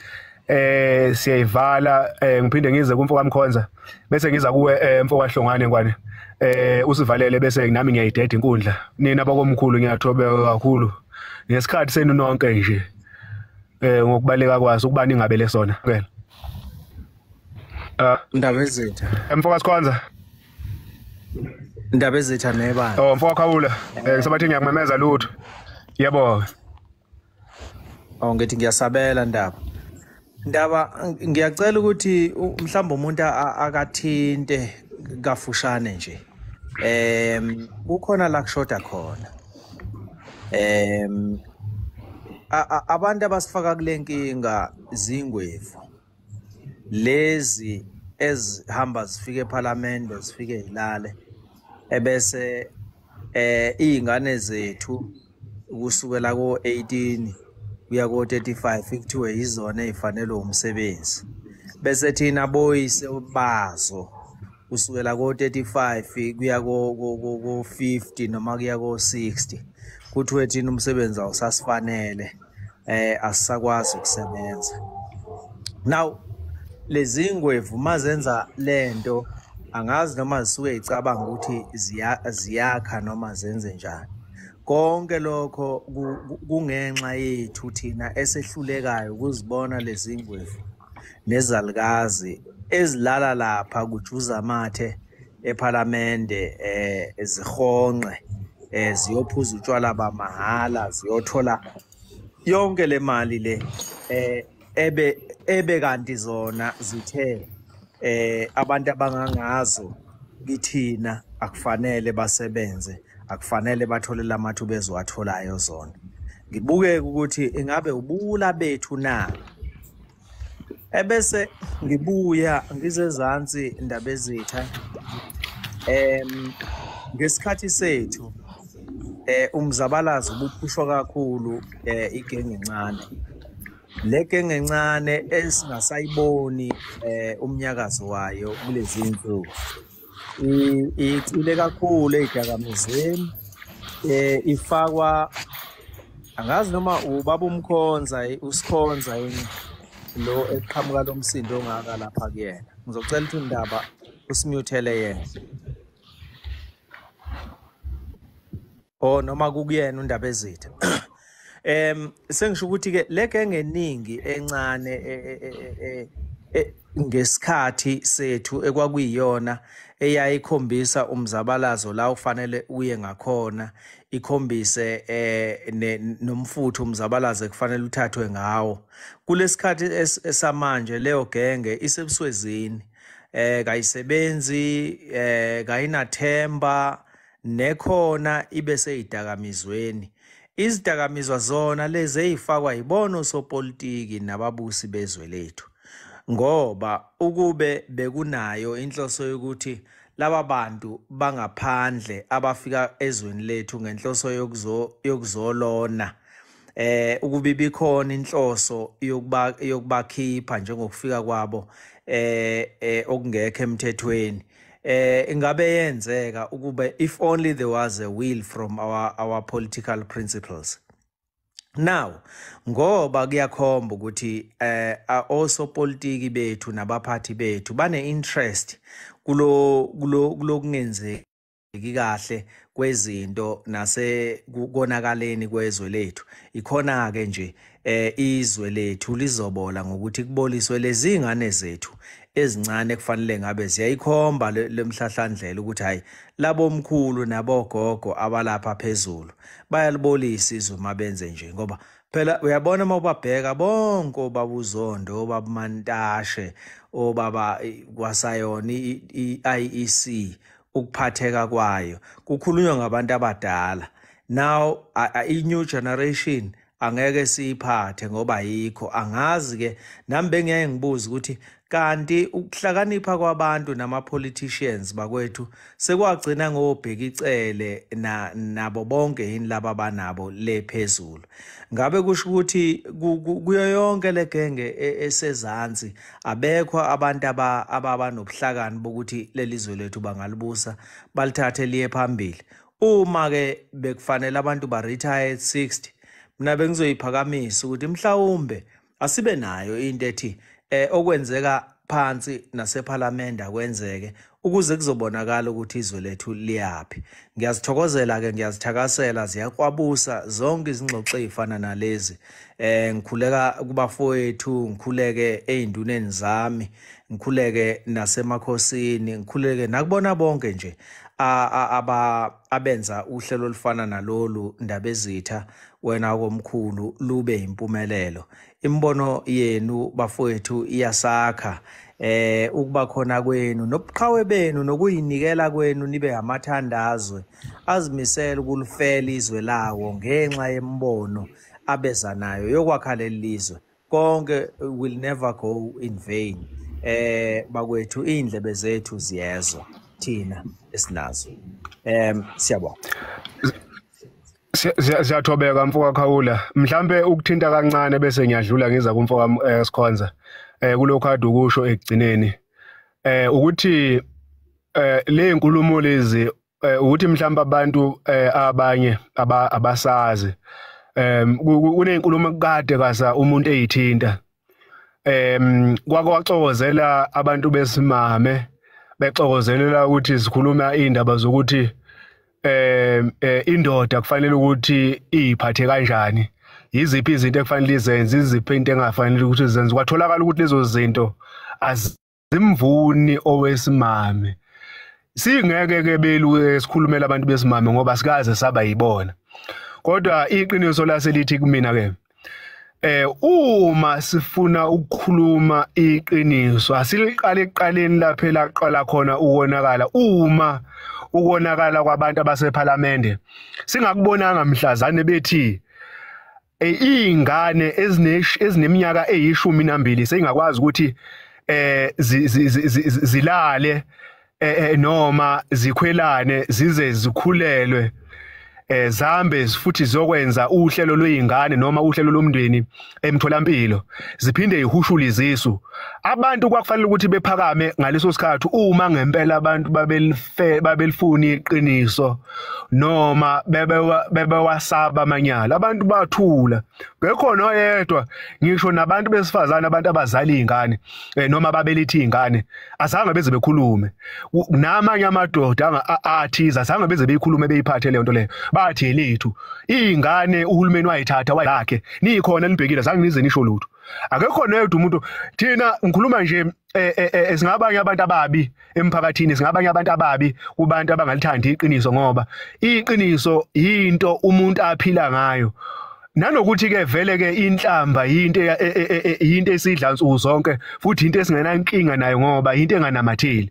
[SPEAKER 1] siyayivala, ngiphinde ngize kumfoka Mkhonza bese ngiza kuwe mfoka Hlongwane ngwane, usivalele bese nami ngiyayideda inkundla. Nina bakomkhulu ngiyathobeka kakhulu ngesikhathi senu nonke nje ngokubaleka kwaso ukuba ningabele sona.
[SPEAKER 3] Ndabezitha.
[SPEAKER 1] Mfoka Sikhonza.
[SPEAKER 3] Ndabezitha nebala.
[SPEAKER 1] Oh mfoka Khawula, ngisabathi ngiyakumemeza lutho. Yebo.
[SPEAKER 3] Oh ngithi ngiyasabela ndaba. Ndaba ngiyacela ukuthi mhlawumbe umuntu akathinte kafushane nje. Kukhona la kushoda khona. Abantu abasifaka kule nkinga zingwevu. Lezi ezihamba zifike eParliament zifike ilale ebese izingane zethu kusukela ko 18 kuya ko 35 kuthiwe izona ezifanele umsebenzi, bese thina boyise bazo kusukela ko 35 kuya ko 50 noma kuya ko 60 kuthiwe thina umsebenzi awusasifanele, asisakwazi ukusebenza. Now lezi ngwevu mazenza lento angazi noma zisuke icabanga ukuthi ziyakha noma zenze njani. Konke lokho kungenxa yethu thina esehlulekayo ukuzibona lezi ngwevu nezalukazi ezilala lapha kujuza amathe eParliament, ezihonqe, ziyophuza utshwala bamahala, ziyothola yonke le mali le ebe kanti zona zithe abantu abangangazo kithina akufanele basebenze, akufanele bathole lamathuba eziwatholayo zona. Ngibuke ukuthi ingabe ubula bethu na. Ebese ngibuya ngizezansi Ndabezitha. Ngesikhathi sethu umzabalazo ubuphushwa kakhulu igenge encane. Le genge encane esingasayiboni umnyakazo wayo kulezi insuku. Icile kakhulu ezidakamizweni, ifakwa angazi noma ubaba uMkhonza uSikhonza yini lo eqhamuka lomsindo ongaka lapha kuyena. Ngizocela ukuthi indaba usimuthele yena. Oh noma kukuyena uNdabezitha. Sengisho ukuthi ke le genge eningi encane ngesikhathi sethu ekwakuyiyona eyayikhombisa umzabalazo la ufanele uye ngakhona, ikhombise nomfutho umzabalazo ekufanele uthathwe ngawo. Kulesikhathi esamanje leyo genge isebuswezini, kayisebenzi, kayinathemba, nekhona ibe seyidakamizweni. Izidakamizwa zona lezi ezifakwa yibona osopolitiki nababusi bezwe lethu, ngoba ukube bekunayo inhloso yokuthi laba bantu bangaphandle abafika ezweni lethu ngenhloso yokuzolona, ukube ibikhona inhloso yokubakhipha njengokufika kwabo okungekho emthethweni, ingabe yenzeka ukube if only there was a will from our political principles. Now ngoba kuyakhomba ukuthi osopolitiki bethu nabaphathi bethu bane interest kulo kungenzeki kahle kwezinto nase konakaleni kwezwe lethu. Ikhona ke nje izwe lethu lizobola ngokuthi kuboliswe lezi ngane zethu ezincane kufanele ngabe ziyayikhomba lemhlahlandlela ukuthi hayi labomkhulu nabogogo abalapha phezulu bayalibolisa izwe mabenze nje, ngoba phela uyabona uma ubabheka bonke obabuzondo, obabumantashe, obaba kwasayona i-IEC ukuphatheka kwayo kukhulunywa ngabantu abadala. Now i-new generation angeke siyiphathe ngoba yikho. Angazi ke nami bengiyaye ngibuza ukuthi kanti ukuhlakanipha kwabantu nama politicians bakwethu sekwagcina ngobheka icele nabo bonke yini laba banabo le phezulu. Ngabe kusho ukuthi kuyo yonke le genge esezansi abekho abantu ababanobuhlakani bokuthi lelizwe lethu bangalibusa balithathe liye phambili. Uma ke bekufanele abantu ba retire at 60, mina bengizoyiphakamisa ukuthi mhlawumbe asibe nayo into ethi okwenzeka phansi nasephalamende akwenzeke ukuze kuzobonakala ukuthi izwe lethu liyaphi. Ngiyazithokozela ke, ngiyazithakasela, ziyakwabusa zonke izingxoxo ezifana nalezi. Ngikhuleka kubafowethu, ngikhuleke ey'nduneni zami, ngikhuleke nasemakhosini, ngikhuleke nakubona bonke nje abenza uhlelo olufana nalolu Ndabezitha wena komkhulu lube impumelelo. Imbono yenu bafowethu iyasakha, ukuba khona kwenu nobuqhawe benu nokuyinikela kwenu nibe amathandazwe azimisela ukulifela izwe lawo ngenxa yembono abeza nayo yokwakha leli lizwe. Konke will never go in vain. Bakwethu indlebe zethu ziyezwa thina esinazo. Siyabonga.
[SPEAKER 1] Siyathobeka mfoka Khawula. Mhlambe ukuthinta kancane bese ngiyadlula ngiza kumfoka Sikhonza. Kulokho ade ukusho ekugcineni. Ukuthi le nkulumo lezi ukuthi mhlambe abantu abanye abasazi. Kunezinkulumo kade kasa umuntu eyithinta. Kwakwaxokozela abantu besimame bexokozelela ukuthi sikhuluma indaba zokuthi indoda kufanele ukuthi iyiphathe kanjani, yiziphi izinto ekufanele izenze, iziphi into engafanele ukuthi izenze. Kwatholakala ukuthi lezo zinto azimvuni owesimame. Singeke ke belu sikhulumela abantu besimame ngoba sikaze saba yibona. Kodwa iqiniso laselithi kumina ke, uma sifuna ukukhuluma iqiniso asiliqale ekuqaleni lapha elaqala khona ukonakala. Uma ukonakala kwabantu abasephalamende singakubonanga mhlazane bethi izingane ezineminyaka eyi-12 seyingakwazi ukuthi zilale noma zikhwelane zize zikhulelwe, zambe futhi zokwenza uhlelo lwezingane noma uhlelo lomndeni emtholampilo, ziphinde ihushule izisu. Abantu kwakufanele ukuthi bephakame ngaleso sikhathi uma ngempela abantu babelifuni iqiniso noma bebewasaba amanyala. Abantu bathula, ngekhona oyedwa ngisho nabantu besifazane, abantu abazali izingane noma babelethi izingane azange beze bekhulume. Namanye amadoda athiza azange beze beyikhulume beyiphathe leyo nto leyo. Bathi lethu izingane uhulumeni wayithatha wayakhe, nikhona nibhekile azange nize nisho lutho. Akekho noyedwa umuntu. Thina ngikhuluma nje singabanye abantu ababi emphakathini, singabanye abantu ababi kubantu abangalithandi iqiniso, ngoba iqiniso into umuntu aphila ngayo. Nanokuthi ke vele ke inhlamba into esidla nsuku zonke futhi into esingenankinga nayo ngoba into enganamatheli.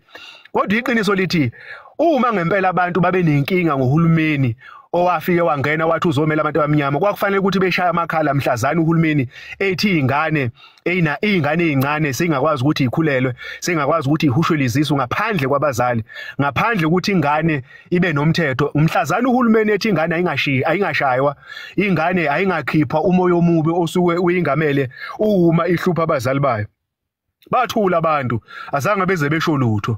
[SPEAKER 1] Kodwa iqiniso lithi uma ngempela abantu babe nenkinga ngohulumeni owafike wangena wathi uzomela abantu abamnyama, kwakufanele ukuthi beshaya amakhala mhlazane uhulumeni ethi ingane ingane ezincane singakwazi ukuthi ikhulelwe, singakwazi ukuthi ihushwe izisu ngaphandle kwabazali, ngaphandle ukuthi ingane ibe nomthetho. Mhlazane uhulumeni ethi ingane ayingashaywa, ingane ayingakhipha umoya omubi osuke uyingamele uma ihlupha abazali bayo. Bathula abantu, azange beze besho lutho.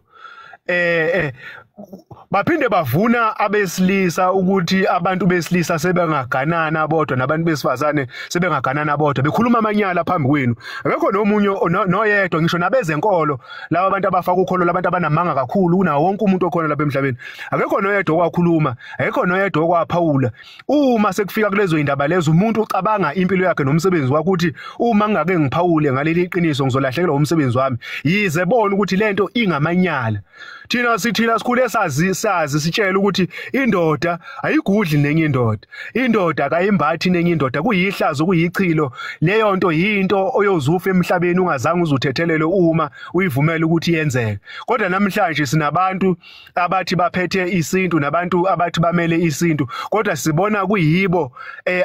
[SPEAKER 1] Baphinde bavuna abesilisa ukuthi abantu besilisa sebengaganana bodwa nabantu besifazane sebengaganana bodwa, bekhuluma amanyala phambi kwenu. Akekho nomunye noyedwa, ngisho nabezenkolo laba abantu abafaka ukholo, labantu abanamanga kakhulu kunawo wonke umuntu okhona lapha emhlabeni, akekho noyedwa okwakhuluma, akekho noyedwa okwaphawula. Uma sekufika kulezo indaba lezo, umuntu ucabanga impilo yakhe nomsebenzi wakhe ukuthi uma ngingake ngiphawule ngaleli iqiniso ngizolahlekelwa umsebenzi wami, yize bona ukuthi lento ingamanyala. Thina sithina sikhule Sikhule sazi sitshela ukuthi indoda ayigudli nenye indoda, indoda akayimbathi nenye indoda, kuyihlazo, kuyichilo. Leyo nto yinto oyozufa emhlabeni ungazange uzuthethelele uma uyivumela ukuthi yenzeke. Kodwa namhlanje sinabantu abathi baphethe isintu nabantu abathi bamele isintu, kodwa sibona kuyibo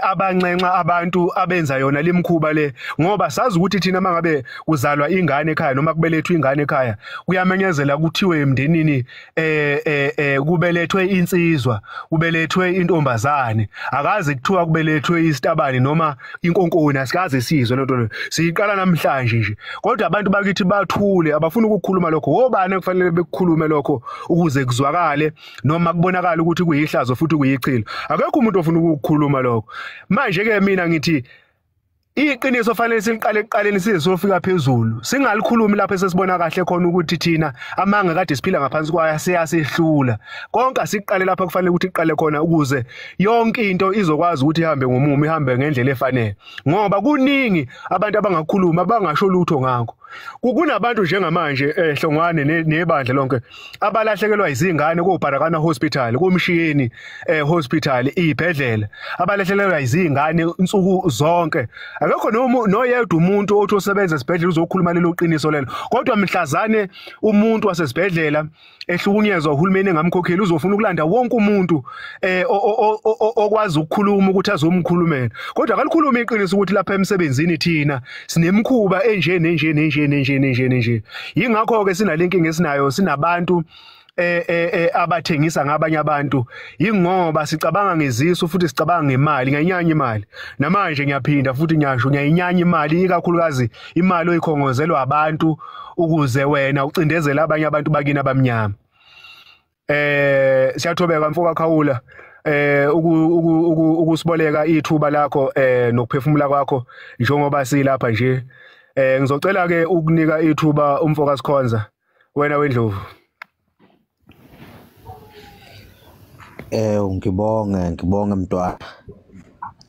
[SPEAKER 1] abanxenxa abantu abenza yona lemkhuba le, ngoba sazi ukuthi thina mangabe kuzalwa ingane ekhaya noma kubelethwe ingane ekhaya kuyamenyezela kuthiwe emndenini kubelethwe insizwa, kubelethwe intombazane, akaze kuthiwa kubelethwe isitabane noma inkonkoni, asikaze sizwe lento leyo, siyiqala namhlanje nje. Kodwa abantu bakithi bathule, abafuna ukukhuluma lokho. Obani kufanele bekukhulume lokho ukuze kuzwakale noma kubonakala ukuthi kuyihlazo futhi kuyichilo? Akekho umuntu ofuna ukukhuluma lokho. Manje ke mina ngithi iqiniso fanele siliqale ekuqaleni size sofika phezulu, singalikhulumi lapho esesibona kahle khona ukuthi thina amanga kade siphila ngaphansi kwayo siyasehlula. Konke asiqale lapho kufanele ukuthi iqale khona ukuze yonke into izokwazi ukuthi ihambe ngomumo, ihambe ngendlela efanele, ngoba kuningi abantu abangakhuluma abangasho lutho ngakho. Kunabantu njengamanje Hlongwane nebandla lonke abalahlekelwa izingane koBharakana Hospital, koMshiyeni Hospital, ibhedlela, abalahlekelwa izingane insuku zonke. Akekho noyedwa umuntu othi osebenza esibhedlela uzokhuluma lelo qiniso lelo, kodwa mhlazane umuntu wasesibhedlela ehlukunyezwa uhulumeni engamkhokheli uzofuna ukulanda wonke umuntu okwazi ukukhuluma ukuthi azomkhulumela, kodwa akalikhuluma iqiniso ukuthi lapha emsebenzini thina sinemkhuba enje nenje nenje nenje nenje nenje. Yingakho ke sinalenkinga esinayo, sinabantu abathengisa ngabanye abantu, ingoba sicabanga ngezisu futhi sicabanga ngemali. Ngiyayinyanya imali namanje, ngiyaphinda futhi ngiyasho, ngiyayinyanya imali, ikakhulukazi imali oyikhongozelwa abantu ukuze wena ucindezele abanye abantu bakini abamnyama. Siyathobeka mfoka Khawula ukusiboleka ithuba lakho nokuphefumula kwakho njengoba silapha nje. Ngizocela ke ukunika ithuba umfoka Sikhonza, wena wendlovu.
[SPEAKER 4] Ngibonge mntwana,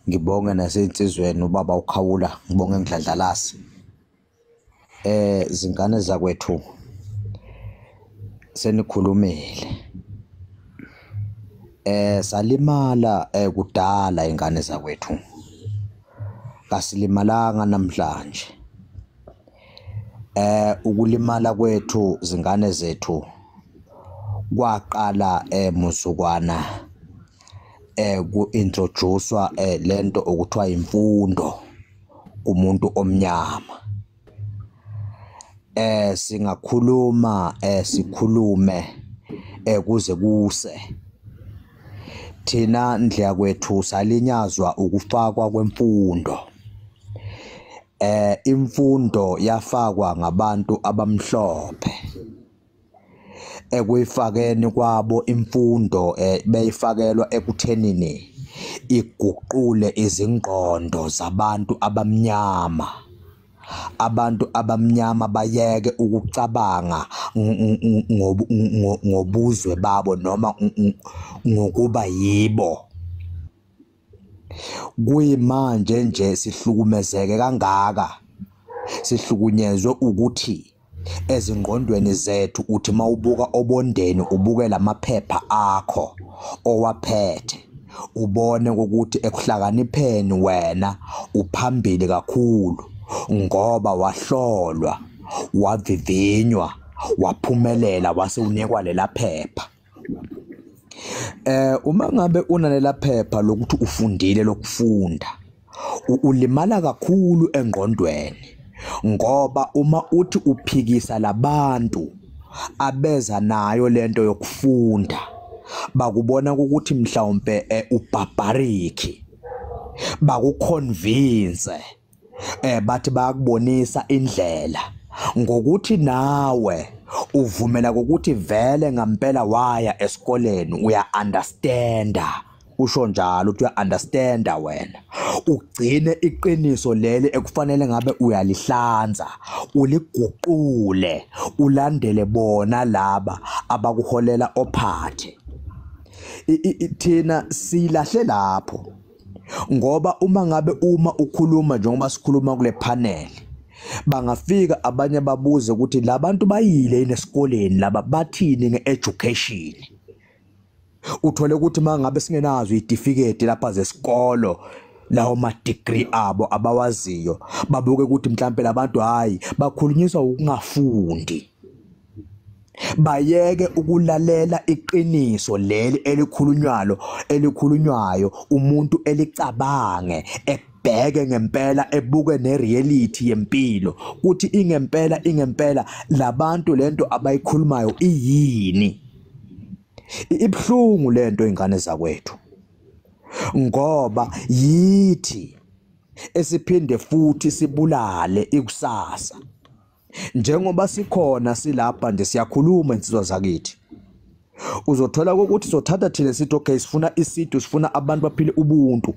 [SPEAKER 4] ngibonge nasensizweni ubaba uKhawula, ngibonge ngidladlalasi. Zingane zakwethu, senikhulumile. Salimala kudala ingane zakwethu, kasilimalanga namhlanje. Ukulimala kwethu zingane zethu kwaqala muzukwana ku-introducewa lento okuthiwa imfundo kumuntu omnyama. Singakhuluma sikhulume kuze kuse. Thina ndlela kwethu salinyazwa ukufakwa kwemfundo. Imfundo yafakwa ngabantu abamhlophe. Ekuyifakeni kwabo imfundo beyifakelwa ekuthenini iguqule izingqondo zabantu abamnyama. Abantu abamnyama bayeke ukucabanga ngobuzwe babo noma ngokuba yibo. Kuyimanje nje sihlukumezeke kangaka, sihlukunyezwe ukuthi ezingqondweni zethu uthi mawubuka obondeni ubuke lamaphepha akho owaphethe, ubone ukuthi ekuhlakanipheni wena uphambili kakhulu, ngoba wahlolwa, wavivinywa, waphumelela, wase unikwa lela phepha. Uma ngabe unalela phepha lokuthi ufundile lokufunda, ulimala kakhulu engqondweni, ngoba uma uthi uphikisa labantu abeza nayo lento yokufunda, bakubona ukuthi mhlawumbe ubarbaric, bakuconvince, bathi bayakubonisa indlela ngokuthi nawe uvumela ukuthi vele ngempela waya esikoleni, uya understanda, usho njalo ukuthi uya understanda wena, ugcine iqiniso leli ekufanele ngabe uyalihlanza, uliguqule, ulandele bona laba abakuholela ophathe. Thina silahle lapho, ngoba uma ngabe uma ukhuluma njengoba sikhuluma kule panel, Bangafika abanye babuze ukuthi labantu bayile yini esikoleni, laba bathini nge-education. Uthole ukuthi mangabe singenazo izitifiketi lapha zesikolo, lawo ma degree abo abawaziyo, babuke ukuthi mhlambe labantu hayi bakhulunyiswa ukungafundi. Bayeke ukulalela iqiniso leli elikhulunywalo elikhulunywayo, umuntu elicabange, ebheke ngempela, ebuke nereality yempilo ukuthi ingempela ingempela labantu lento abayikhulumayo iyini. Ibhlungu lento ingane zakwethu, ngoba yithi esiphinde futhi sibulale ikusasa. Njengoba sikhona silapha nje siyakhuluma insizwa zakithi, uzothola ukuthi sothatha thina sithi okay sifuna isintu, sifuna abantu baphile ubuntu,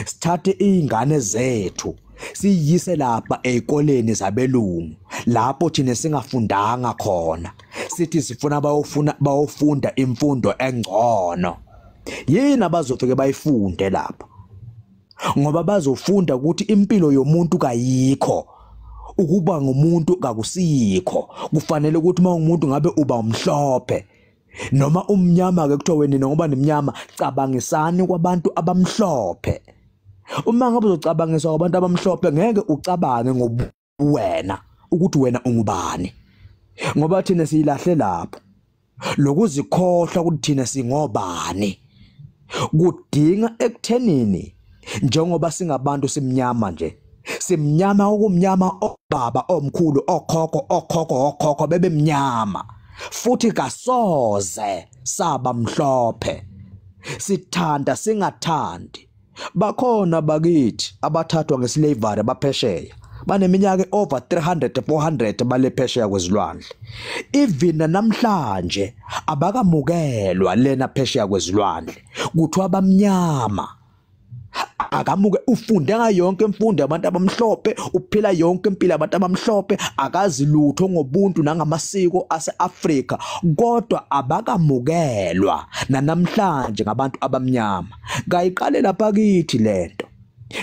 [SPEAKER 4] sithathe izingane zethu siyise lapha ezikoleni zabelungu lapho thina singafundanga khona, sithi sifuna bayofuna bayofunda imfundo engcono. Yini abazofike bayifunde lapha? Ngoba bazofunda ukuthi impilo yomuntu kayikho, ukuba ngumuntu kakusikho, kufanele ukuthi uma ungumuntu ngabe uba umhlophe noma umnyama. Ke kuthiwa wena ngoba nimnyama, cabangisani kwabantu abamhlophe. Uma ngabe uzocabangiswa kwabantu abamhlophe, ngeke ucabange ngobuwena ukuthi wena ungubani, ngoba thina siyilahle lapho lokuzikhohlwa ukuthi thina singobani. Kudinga ekuthenini njengoba singabantu simnyama nje, simnyama okumnyama, obaba omkhulu, okhokho okhokho okhokho bebemnyama, futhi kasoze saba mhlophe, sithanda singathandi. Bakhona bakithi abathathwa ngeslavery baphesheya, baneminyaka over 300 400 bale phesheya kwezilwandle, even namhlanje abakamukelwa lena phesheya kwezilwandle, kuthiwa bamnyama. Akamuke, ufunde ngayo yonke imfundo yabantu abamhlophe, uphila yonke impilo yabantu abamhlophe, akazi lutho ngobuntu nangamasiko ase-Afrika, kodwa abakamukelwa nanamhlanje ngabantu abamnyama. Kayiqale lapha kithi lento,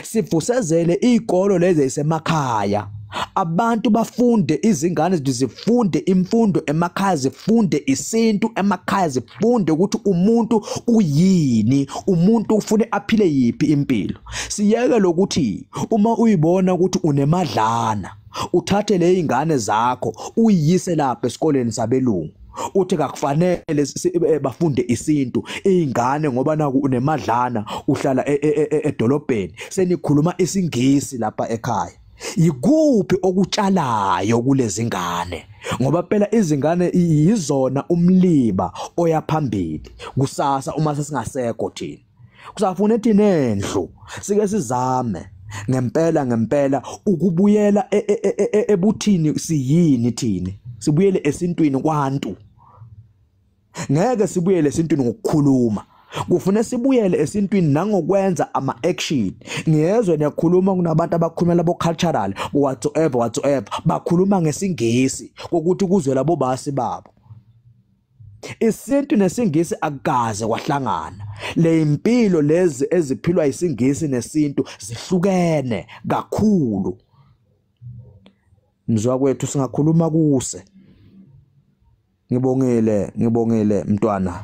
[SPEAKER 4] sivusezele izikolo lezi ezisemakhaya, abantu bafunde, izingane zifunde imfundo emakhaya, zifunde isintu emakhaya, zifunde ukuthi umuntu uyini, umuntu ufune aphile yiphi impilo. Siyeke lokuthi uma uyibona ukuthi unemadlana uthathe le ingane zakho uyiyise lapha esikoleni sabelungu, uthi kakufanele bafunde isintu izingane ngoba naku unemadlana, uhlala edolobheni, senikhuluma isingisi lapha ekhaya. Yikuphi okutshalayo kulezi ngane? Ngoba phela izingane yizona umliba oya phambili kusasa. Uma sesingasekho thina, kusafuna thina endlu sike sizame ngempela ngempela ukubuyela ebuthini, siyini thina, sibuyele esintwini kwantu. Ngeke sibuyele esintwini ngokukhuluma, kufuna sibuyele esintwini nangokwenza ama-action. Ngiyezwe niyakhuluma, kunabantu abakhulumela bo-cultural whatsoever whatsoever, bakhuluma ngesingisi kokuthi kuzwe labo basi babo. Isintu nesingisi akukaze kwahlangana. Le impilo lezi eziphilwa isingisi nesintu zihlukene kakhulu. Mzwa kwethu, singakhuluma kuse. Ngibongile, ngibongile mntwana,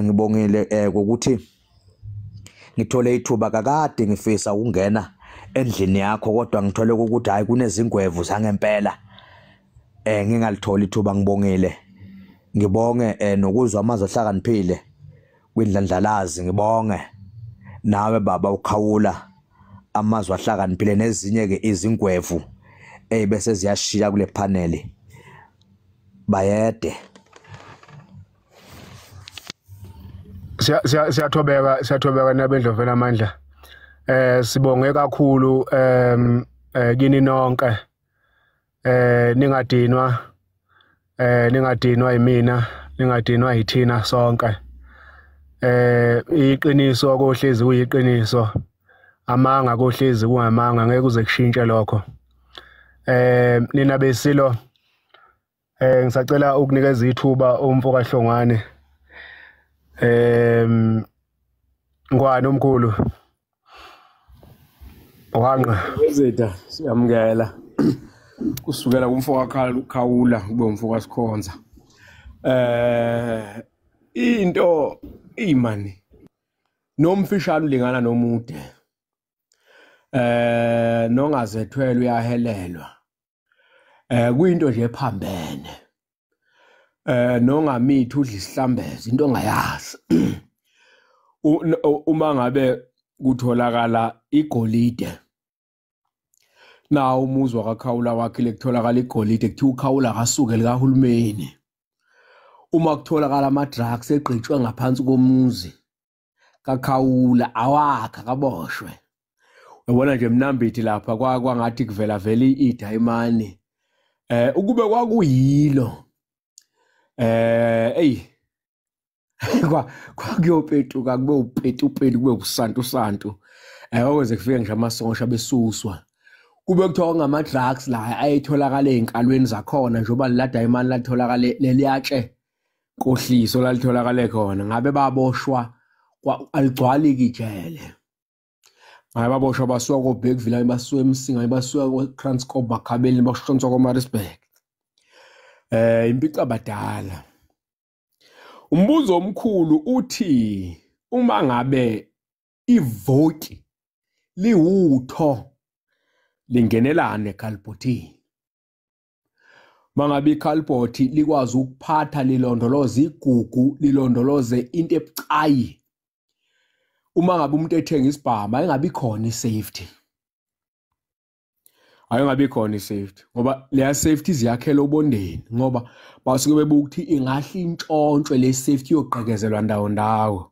[SPEAKER 4] ngibongile ukuthi ngithole ithuba. Kakade ngifisa ukungena endlini yakho, kodwa ngithole ukuthi hayi kunezingwevu zangempela, ngingalithola ithuba. Ngibongile, ngibonge nokuzwa amazwi ahlakaniphile kwindlandlalazi, ngibonge nawe baba ukhawula amazwi ahlakaniphile, nezinye ke izingwevu ebese ziyashiya kule panel. Bayede.
[SPEAKER 1] Siyathobeka, siyathobeka nabendlovela amandla. Sibonge kakhulu kini nonke. Ningadinwa, ningadinwa yimina, ningadinwa yithina sonke. Iqiniso kohlezi kuyiqiniso, amanga kohlezi kungamanga, ngeke kuze kushintshe lokho. Nina besilo, ngisacela ukunikeza ithuba umfo kaHlongwane. Ngwane omkhulu. Wanqa
[SPEAKER 2] Wezitha siyamukela. Kusukela kumfo kaKhawula kube umfo kaSikhonza. Into imani nomfishane ulingana nomude. Nongazethwele uyahelelwa. Kuyinto nje ephambene. Nongamithi udla isihlambeze into ongayazi. Uma ngabe kutholakala igolide, nawo umuzi wakaKhawula wakhile kutholakala igolide, kuthiwa uKhawula akasuke likahulumeni. Uma kutholakala ama-drugs egqitshwe ngaphansi komuzi kaKhawula, awakhe akaboshwe. Uyabona nje Mnambithi lapha kwangathi kuvela vele idayimani. Ukube kwakuyilo eyi kwakuyopetuka kube upetupetu kube usantu santu. Okuze kufike ngisho amasosha besuswa. Kube kuthiwa ngama-drugs la ayetholakala ey'nkalweni zakhona, njengoba la dayimani latholakala leliyatshe nkohliso lalitholakale khona, ngabe baboshwa aligcwali ijele. Ngabe baboshwa basuka koBergville, basuka eMsinga, basuka koKranskop, Bakhabeli, bashonswa koMaritzburg. Impicabadala. Umbuzo omkhulu uthi uma ngabe ivoti liwutho lingenelane ekhalibhothini, mangabe ikhalibhothi likwazi ukuphatha lilondoloze igugu, lilondoloze into ebucayi, uma ngabe umuntu ethenga isibhamu ayingabi khona isafety, ayingabi khona isafety, ngoba leya safety ziyakhela obondeni, ngoba basuke bebuka ukuthi ingahle intshontshwe le safety iyogqekezelwa ndawo ndawo.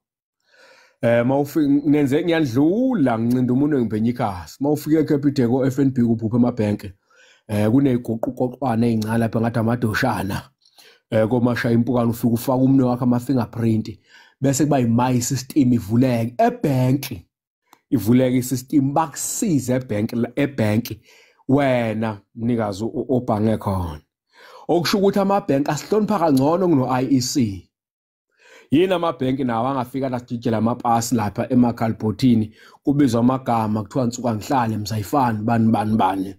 [SPEAKER 2] Mawufika nenze ngiyadlula ngincinda umuntu ngibhenye ikhasi, mawufika eCapitec ko FNB kuphupha emabhenki, kuneyiguqugoqwane ezincane lapha ngathi amadoshana, komashaya impukane, ufika ufaka umunwe wakho ama fingerprint, bese kuba imayi system ivuleke ebank, ivuleke isystem bakusize ebank, ebank wena mnikazi obhange khona. Okusho ukuthi amabhenki asihlonipha kangcono kuno IEC. Yini amabhenki nawo angafika lasijijela amapasi lapha emakhalibhothini, kubizwa amagama kuthiwa nsuka ngihlale mzayifani bani bani bani.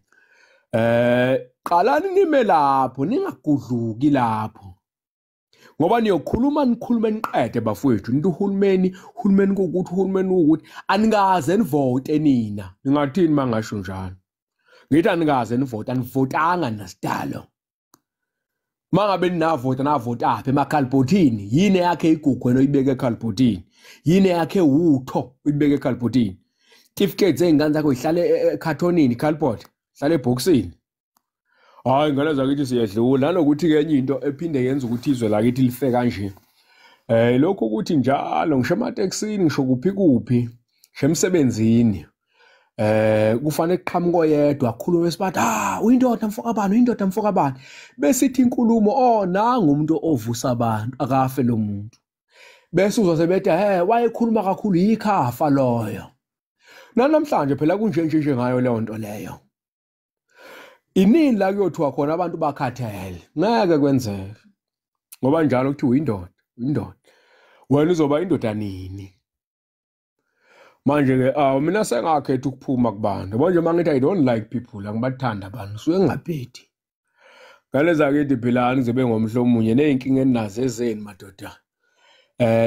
[SPEAKER 2] Qalani nime lapho, ningagudluki lapho, ngoba niyokhuluma nikhulume niqede bafowethu. Into uhulumeni, uhulumeni kuwukuthi, uhulumeni kuwukuthi, anikaze nivote nina. Ningathini mangasho njalo? Ngithi anikaze nivote, anivotanga nasidalo. Mangabe ninavota, navota apha emakhalibhothini. Yini yakhe igugu wena oyibeke ekhalibhothini? Yini yakhe utho uyibeke ekhalibhothini? Certificates zey'ngane zakho zihlale ekhathonini, ikhalibhothi hlale ebhokisini. Hayi ngane zakithi siyedlula. Nanokuthi-ke enye into ephinde yenza ukuthi izwe lakithi life kanje, lokhu ukuthi njalo ngisho ematekisini, ngisho kuphi kuphi, ngisho emsebenzini, kufanele kuqhamuke oyedwa akhulume sibathi, ah uyindoda mfokabani, uyindoda mfokabani, bese ithi inkulumo, oh nangu umuntu ovusa abantu, akafe lo muntu. Bese uzwa sebethi he wayekhuluma kakhulu, yikhafa loyo. Nanamhlanje phela kunje nje nje ngayo leyo nto leyo. Inini la kuyothiwa khona abantu bakhathele? Ngeke kwenzeke, ngoba njalo kuthiwa uyindoda, uyindoda. Wena uzoba indoda nini? Manje ke mina sengakhetha ukuphuma kubantu. Manje mangithi I don't like people, angibathanda abantu, suke ngingabhedi. Ngale zakithi philani kuze ngomhla omunye nezinkinga eninazo ezeni madoda.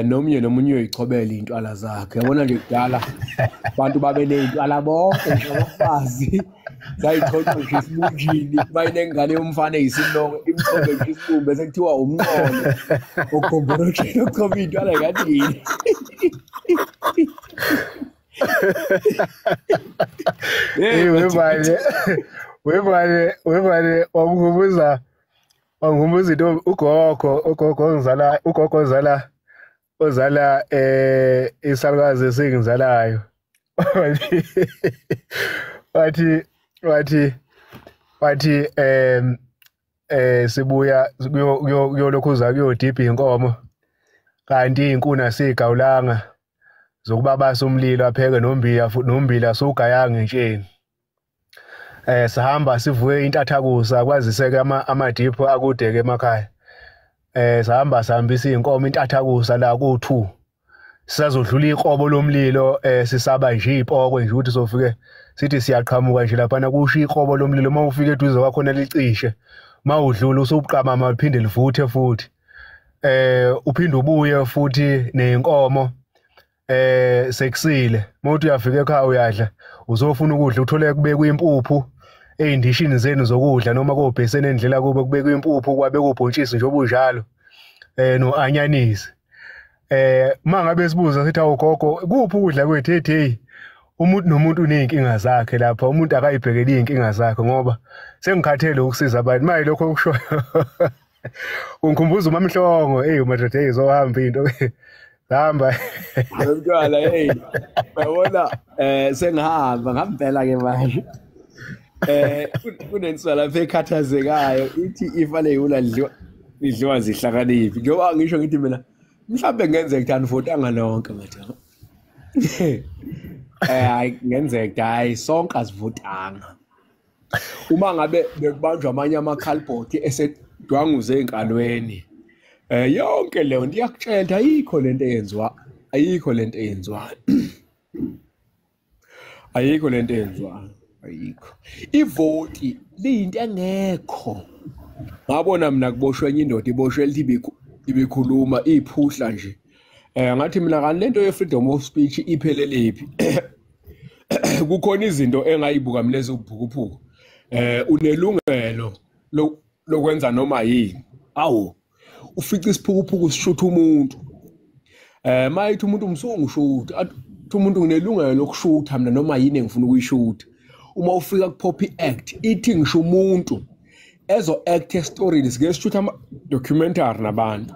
[SPEAKER 2] Nomunye nomunye uyoyichobela intwala zakhe. Yabona nje kudala abantu babe nezintwala bonke nje abafazi. Zayichotshwa nje isibunjini, bayinengane yomfana eyisilongo, imchobe nje isibumbu bese kuthiwa umnqolo. Okhomborojeni ochoba intwala ngathi yini.
[SPEAKER 1] Hey webale webale webale wangikhumbuza into ugogo ongizala, ugogo ozala ozala isalukazi esingizalayo. Wathi wathi wathi sibuya kuyolokhuza kuyodibha inkomo, kanti inkuni asigawulanga zokuba basa umlilo apheke nombila futhi nombila sugayanga entsheni. Sahamba sivuke intathakusa kwaziseke amadipho akude ke emakhaya. Sahamba sihambisa inkomo intathakusa la ku2. Sisazodlula ikrobo lomlilo, sisaba nje ipoko nje ukuthi sofike Sithi siyaqhamuka nje lapha kusho ikrobo lomlilo, uma ufika eduze kwakhona licishe, mawudlula usuqamama liphinde livuthe futhi. Uphinde ubuye futhi nenkomo sekusile. Mawuthi uyafika ekhaya uyadla, uzofuna ukudla uthole kubekwe impuphu ey'ndishini zenu zokudla noma kobheseni endlela kube kubekwe impuphu kwabekwa ubhontshisi nje obunjalo no-anyanisi. Mangabe sibuza sithi awugogo kuphi ukudla kwethu, ethi hey, umuntu nomuntu uney'nkinga zakhe lapha, umuntu akayibhekele iy'nkinga zakhe ngoba sengikhathele ukusiza abantu. Manje lokho okushoyo ungikhumbuza uMamhlongo, hey madoda, hey zohamba into hamba
[SPEAKER 2] mntwana, hey uyabona sengihamba ngempela ke manje. Kunenswa lapha ekhathazekayo ithi ifa leyula lidliwa zihlakaniphi. Njengoba ngisho ngithi mina mhlawumbe ngenzeka ukuthi anivotanga nonke madoda. Hayi ngenzeka hayi sonke asivotanga. Uma ngabe bekubanjwa amanye ama-cardboard esedwanguze enkalweni, yonke leyo nto iyakutshela ayikho lento eyenziwa, ayikho lento eyenziwa, ayikho lento eyenziwa, ayikho. Ivoti liyinto engekho. Ngabona mina kuboshwe enye indoda iboshwe elithi ibikhuluma iphuhla nje. Ngathi mina kanti lento ye-freedom of speech iphelele phi? Kukhona izinto engayibuka mina eziwuphukuphuku. Unelungelo lokwenza noma yini. Awu ufica isiphukuphuku sishutha umuntu. Mayithi umuntu umsungushutha, athi umuntu nginelungelo lokushutha mina noma yini engifuna ukuyishutha. Uma ufika ku-POPI Act ithi ngisho umuntu ezo act estoryini sike sishutha ama documentary nabantu,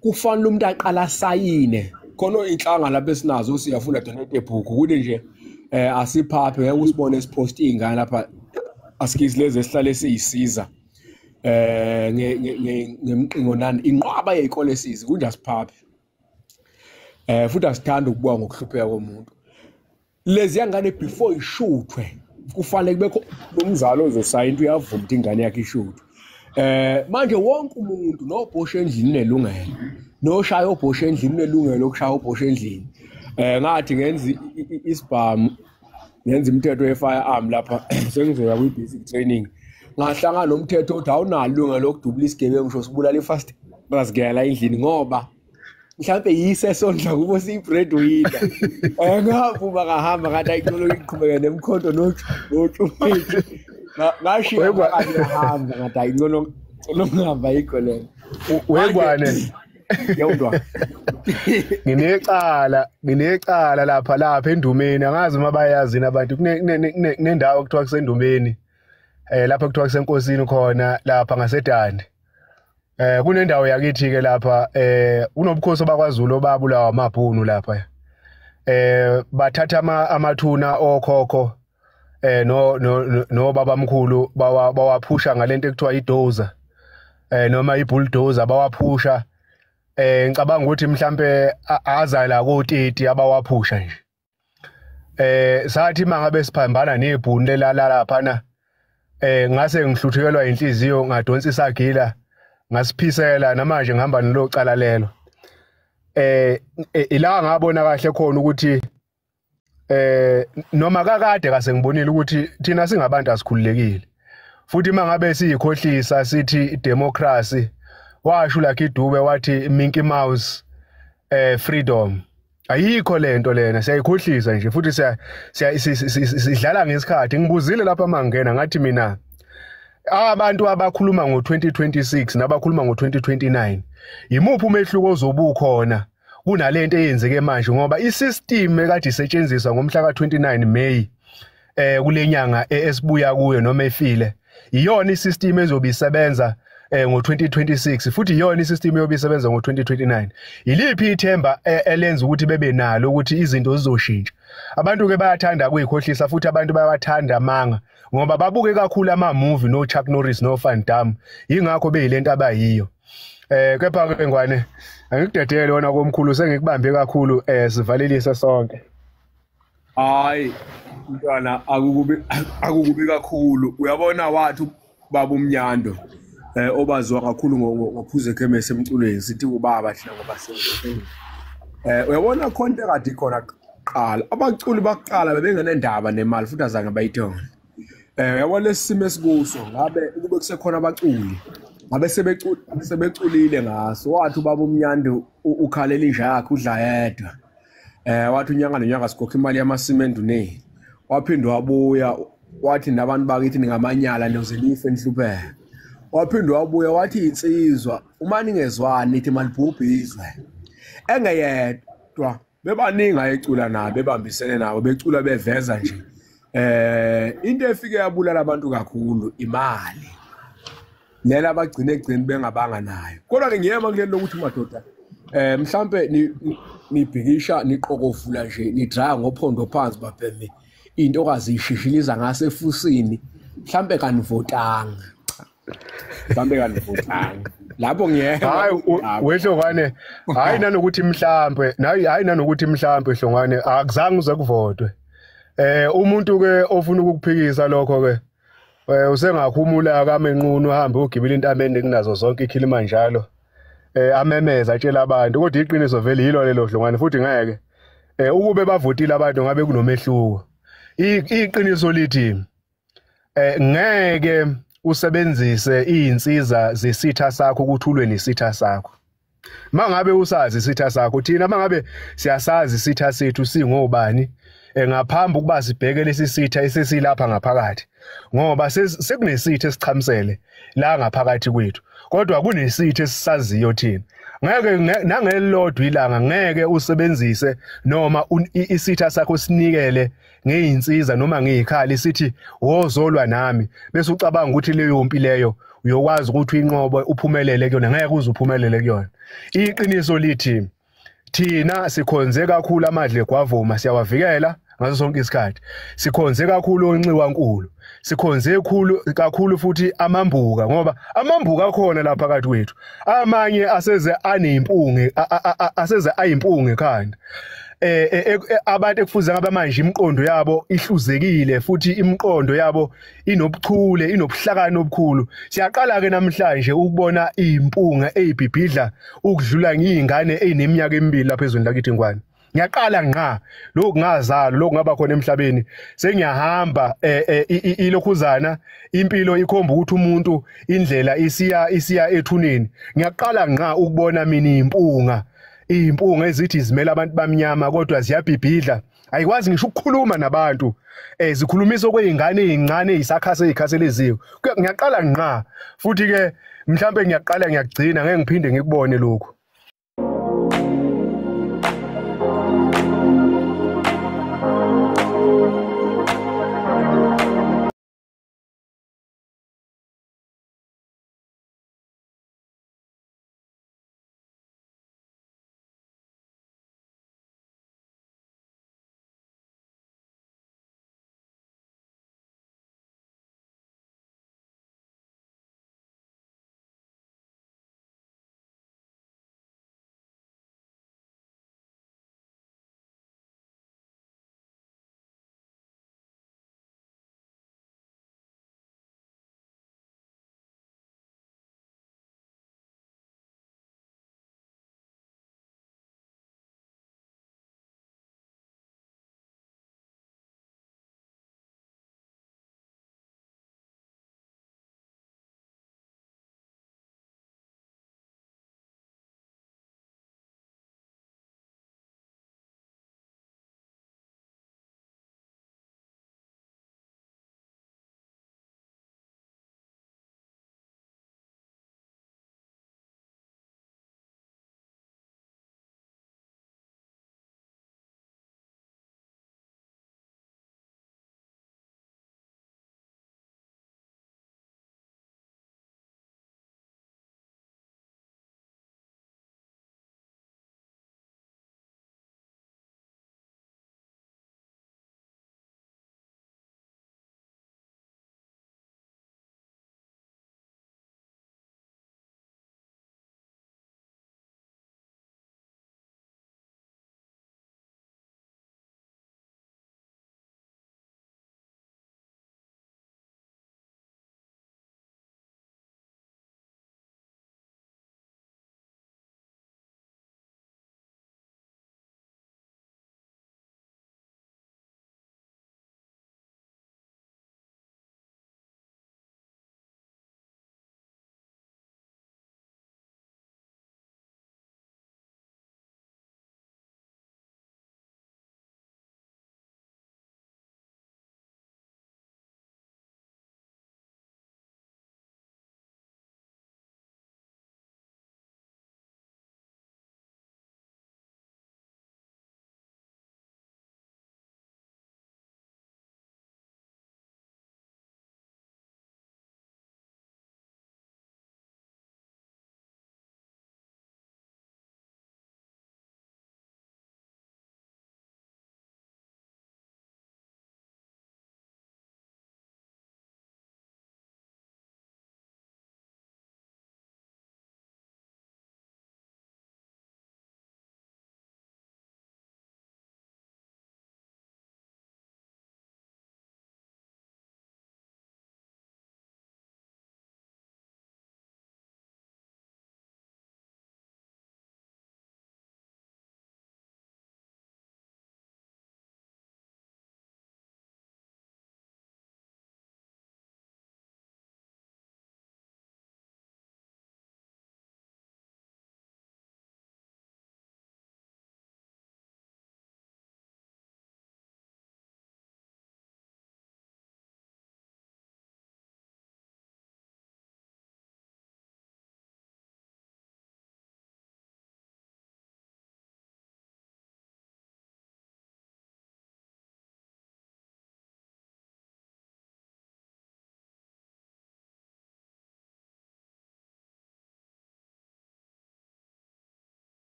[SPEAKER 2] kufanele umuntu aqala asayine. Khona inhlanga lapha esinazo siyafunda donate ebook ukuthi nje asiphaphe ngeke usibone sipost izingane lapha asikisi lezi esihlale siyisiza ngemqingo nani inqwaba yezikole esizi kunje asiphaphe. Futhi asithanda ukubuka ngokuhlupheka komuntu. Lezi yangane before ishuthwe kufanele kubekho umzali ozosayina uyavuma ukuthi ingane yakhe ishuthwe. Manje wonke umuntu nobhosha endlini unelungelo, noshaya obhosha endlini unelungelo lokushaya obhosha endlini. Ngathi ngenza isibhamu, ngenza imithetho ye-firearm lapha sengizoya kwi-basic training, ngahlangana nomthetho othi awunalo ilungelo lokudubula isigebengu ngisho sibulala i-fast rasigela endlini ngoba mhlawumbe yise esondla kubo siyi-breadwinner. Ngaphuma ngahamba ngathi ayicolo iqhubeke nemkhonto notshumithu. Ngashiya ngahamba ngathi ayingcono ngihamba yikho lena.
[SPEAKER 1] Wegwane
[SPEAKER 2] yewudwa.
[SPEAKER 1] Nginecala lapha eNdumeni, angazi uma bayazini abantu. Kunendawo kuthiwa kuseNdumeni, lapha kuthiwa kuseNkosini khona lapha ngaseDande. Kunendawo yakithi ke lapha, unobukhosi bakwaZulu obabulawa amabhunu lapha. Bathatha amathuna okhokho no babamkhulu bawaphusha ngalento ekuthiwa idozer noma ibulldozer bawaphusha. Ngicabanga ukuthi mhlambe azala ko30 abawaphusha nje. Sathi mangabe siphambana nebhunu lelala lapha na, ngase ngihluthekelwa inhliziyo ngadonsa isagila ngasiphisela, namanje ngihamba nalo cala lelo. Ila ngabona kahle khona ukuthi noma kakade kase ngibonile ukuthi thina singabantu asikhululekile. Futhi mangabe siyikhohlisa sithi democracy, washo Lucky Dube wathi Mickey Mouse freedom. Ayikho lento lena, siyayikhohlisa nje futhi sidlala ngesikhathi. Ngibuzile lapha mangena ngathi mina abantu abakhuluma ngo2026 nabakhuluma ngo2029 yimuphi umehluko ozobukhona kunalento eyenzeke manje, ngoba isystem ekade isetshenziswa ngomhla ka29 May kulenyanga esibuya kuyo noma efile iyona isystem ezobe isebenza ngo2026, futhi iyona isystem eyobe isebenza ngo2029. Iliphi ithemba elenza ukuthi bebe nalo ukuthi izinto zizoshintsha? Abantu ke bayathanda ukuyikhohlisa futhi abantu bayawathanda amanga ngoba babuke kakhulu ama movie no Chuck Norris no Van Damme, ingakho beyilento abayiyo. Kepha ke ngwane angikudedele wona komkhulu, sengikubambe kakhulu, sivalelise sonke.
[SPEAKER 2] Hayi mntwana, akukubi kakhulu. Uyabona wathi baba uMnyando obaziwa kakhulu ngophuze ekhemesi emculweni, sithi ubaba thina ngoba uyabona khona into ekade ikhona bakuqala. Abaculi bakuqala bebengenendaba nemali futhi azange bayithole. Yabo lesi simo esikuso ngabe ukube kusekhona abaculi ngabe sebeculile ngaso. Wathi ubaba uMnyandi ukhalela inja yakhe udla yedwa. Wathi unyanga nonyaka sikhokha imali yamasimende uneni. Waphinde wabuya wathi nabantu bakithi ningamanyala niyoze nife nihlupheke. Waphinde wabuya wathi insizwa uma ningezwani nithi malibhubhe izwe. Engeyedwa bebaningi ayecula nabo bebambisene nabo becula beveza nje. Into efike yabulala abantu kakhulu imali. Lela abagcine egcini bengabanga nayo. Kodwa ke ngiyema kuleli lokuthi madoda mhlambe nibhikisha niqokovula nje nidraya ngophondo phansi babheme into okazishishiliza ngase efusini mhlambe kanivotanga. Mhlambe kanivotanga. Lapho ngiyema.
[SPEAKER 1] Hayi wehlongwane, hayi nanokuthi mhlambe, hayi nanokuthi mhlambe hlongwane akuzange uze kuvotwe. Umuntu ke ofuna ukukuphikisa lokho ke usengakhumula kamenqunu uhambe ugibela intameni kunazo zonke iKilimanjaro. Amemeza atshela abantu kodwa iqiniso vele yilo lelo hlongwane futhi ngeke ukube bavotile abantu ngabe kunomehluko. Iqiniso lithi ngeke usebenzise izinsiza zesitha sakho ukuthi ulwe nesitha sakho. Mangabe usazi isitha sakho, thina mangabe siyasazi isitha sethu singobani ngaphambi ukuba sibheke lesi sitha esesilapha ngaphakathi, ngoba sekunesitha esichamisele la ngaphakathi kwethu, kodwa kunesitha esisaziyo thina. Ngeke nangelilodwa ilanga ngeke usebenzise noma isitha sakho sinikele ngeinsiza noma ngezikhali sithi wozolwa nami bese ucabanga ukuthi leyo mpi leyo uyokwazi ukuthi uyinqobe uphumelele kuyona. Ngeke uze uphumelele kuyona. Iqiniso lithi thina sikhonze kakhulu amadle gwavuma, siyawavikela ngaso sonke isikhathi. Sikhonze kakhulu onxiwankulu, sikhonze kakhulu futhi amambuka, ngoba amambuka akhona lapha phakathi kwethu. Amanye aseze aneyimpunge, aseze ayimpunge ekhanda. Abantu ekufuze ngabe manje imiqondo yabo ihluzekile futhi imiqondo yabo inobuchule, inobuhlakani obukhulu. Siyaqala ke namhlanje ukubona impunga ezibhibhidla ukudlula ngiyingane ezineminyaka emibili lapha ezweni lakithi Ngwane. Ngiyaqala ngqa lokhu ngazalo lokhu ngaba khona emhlabeni sengiyahamba ilokhuzana impilo ikhomba ukuthi umuntu indlela isiya ethuneni. Ngiyaqala ngqa ukubona mina impunga ezithi izimela abantu bamnyama kodwa ziyabhibhidla, ayikwazi ngisho ukukhuluma nabantu, zikhulumisa okwezingane ezincane ezisakhasa ezikhaseleziwe. Ngiyaqala ngqa futhi ke mhlambe ngiyaqala ngiyagcina ngeke ngiphinde ngikubone lokhu.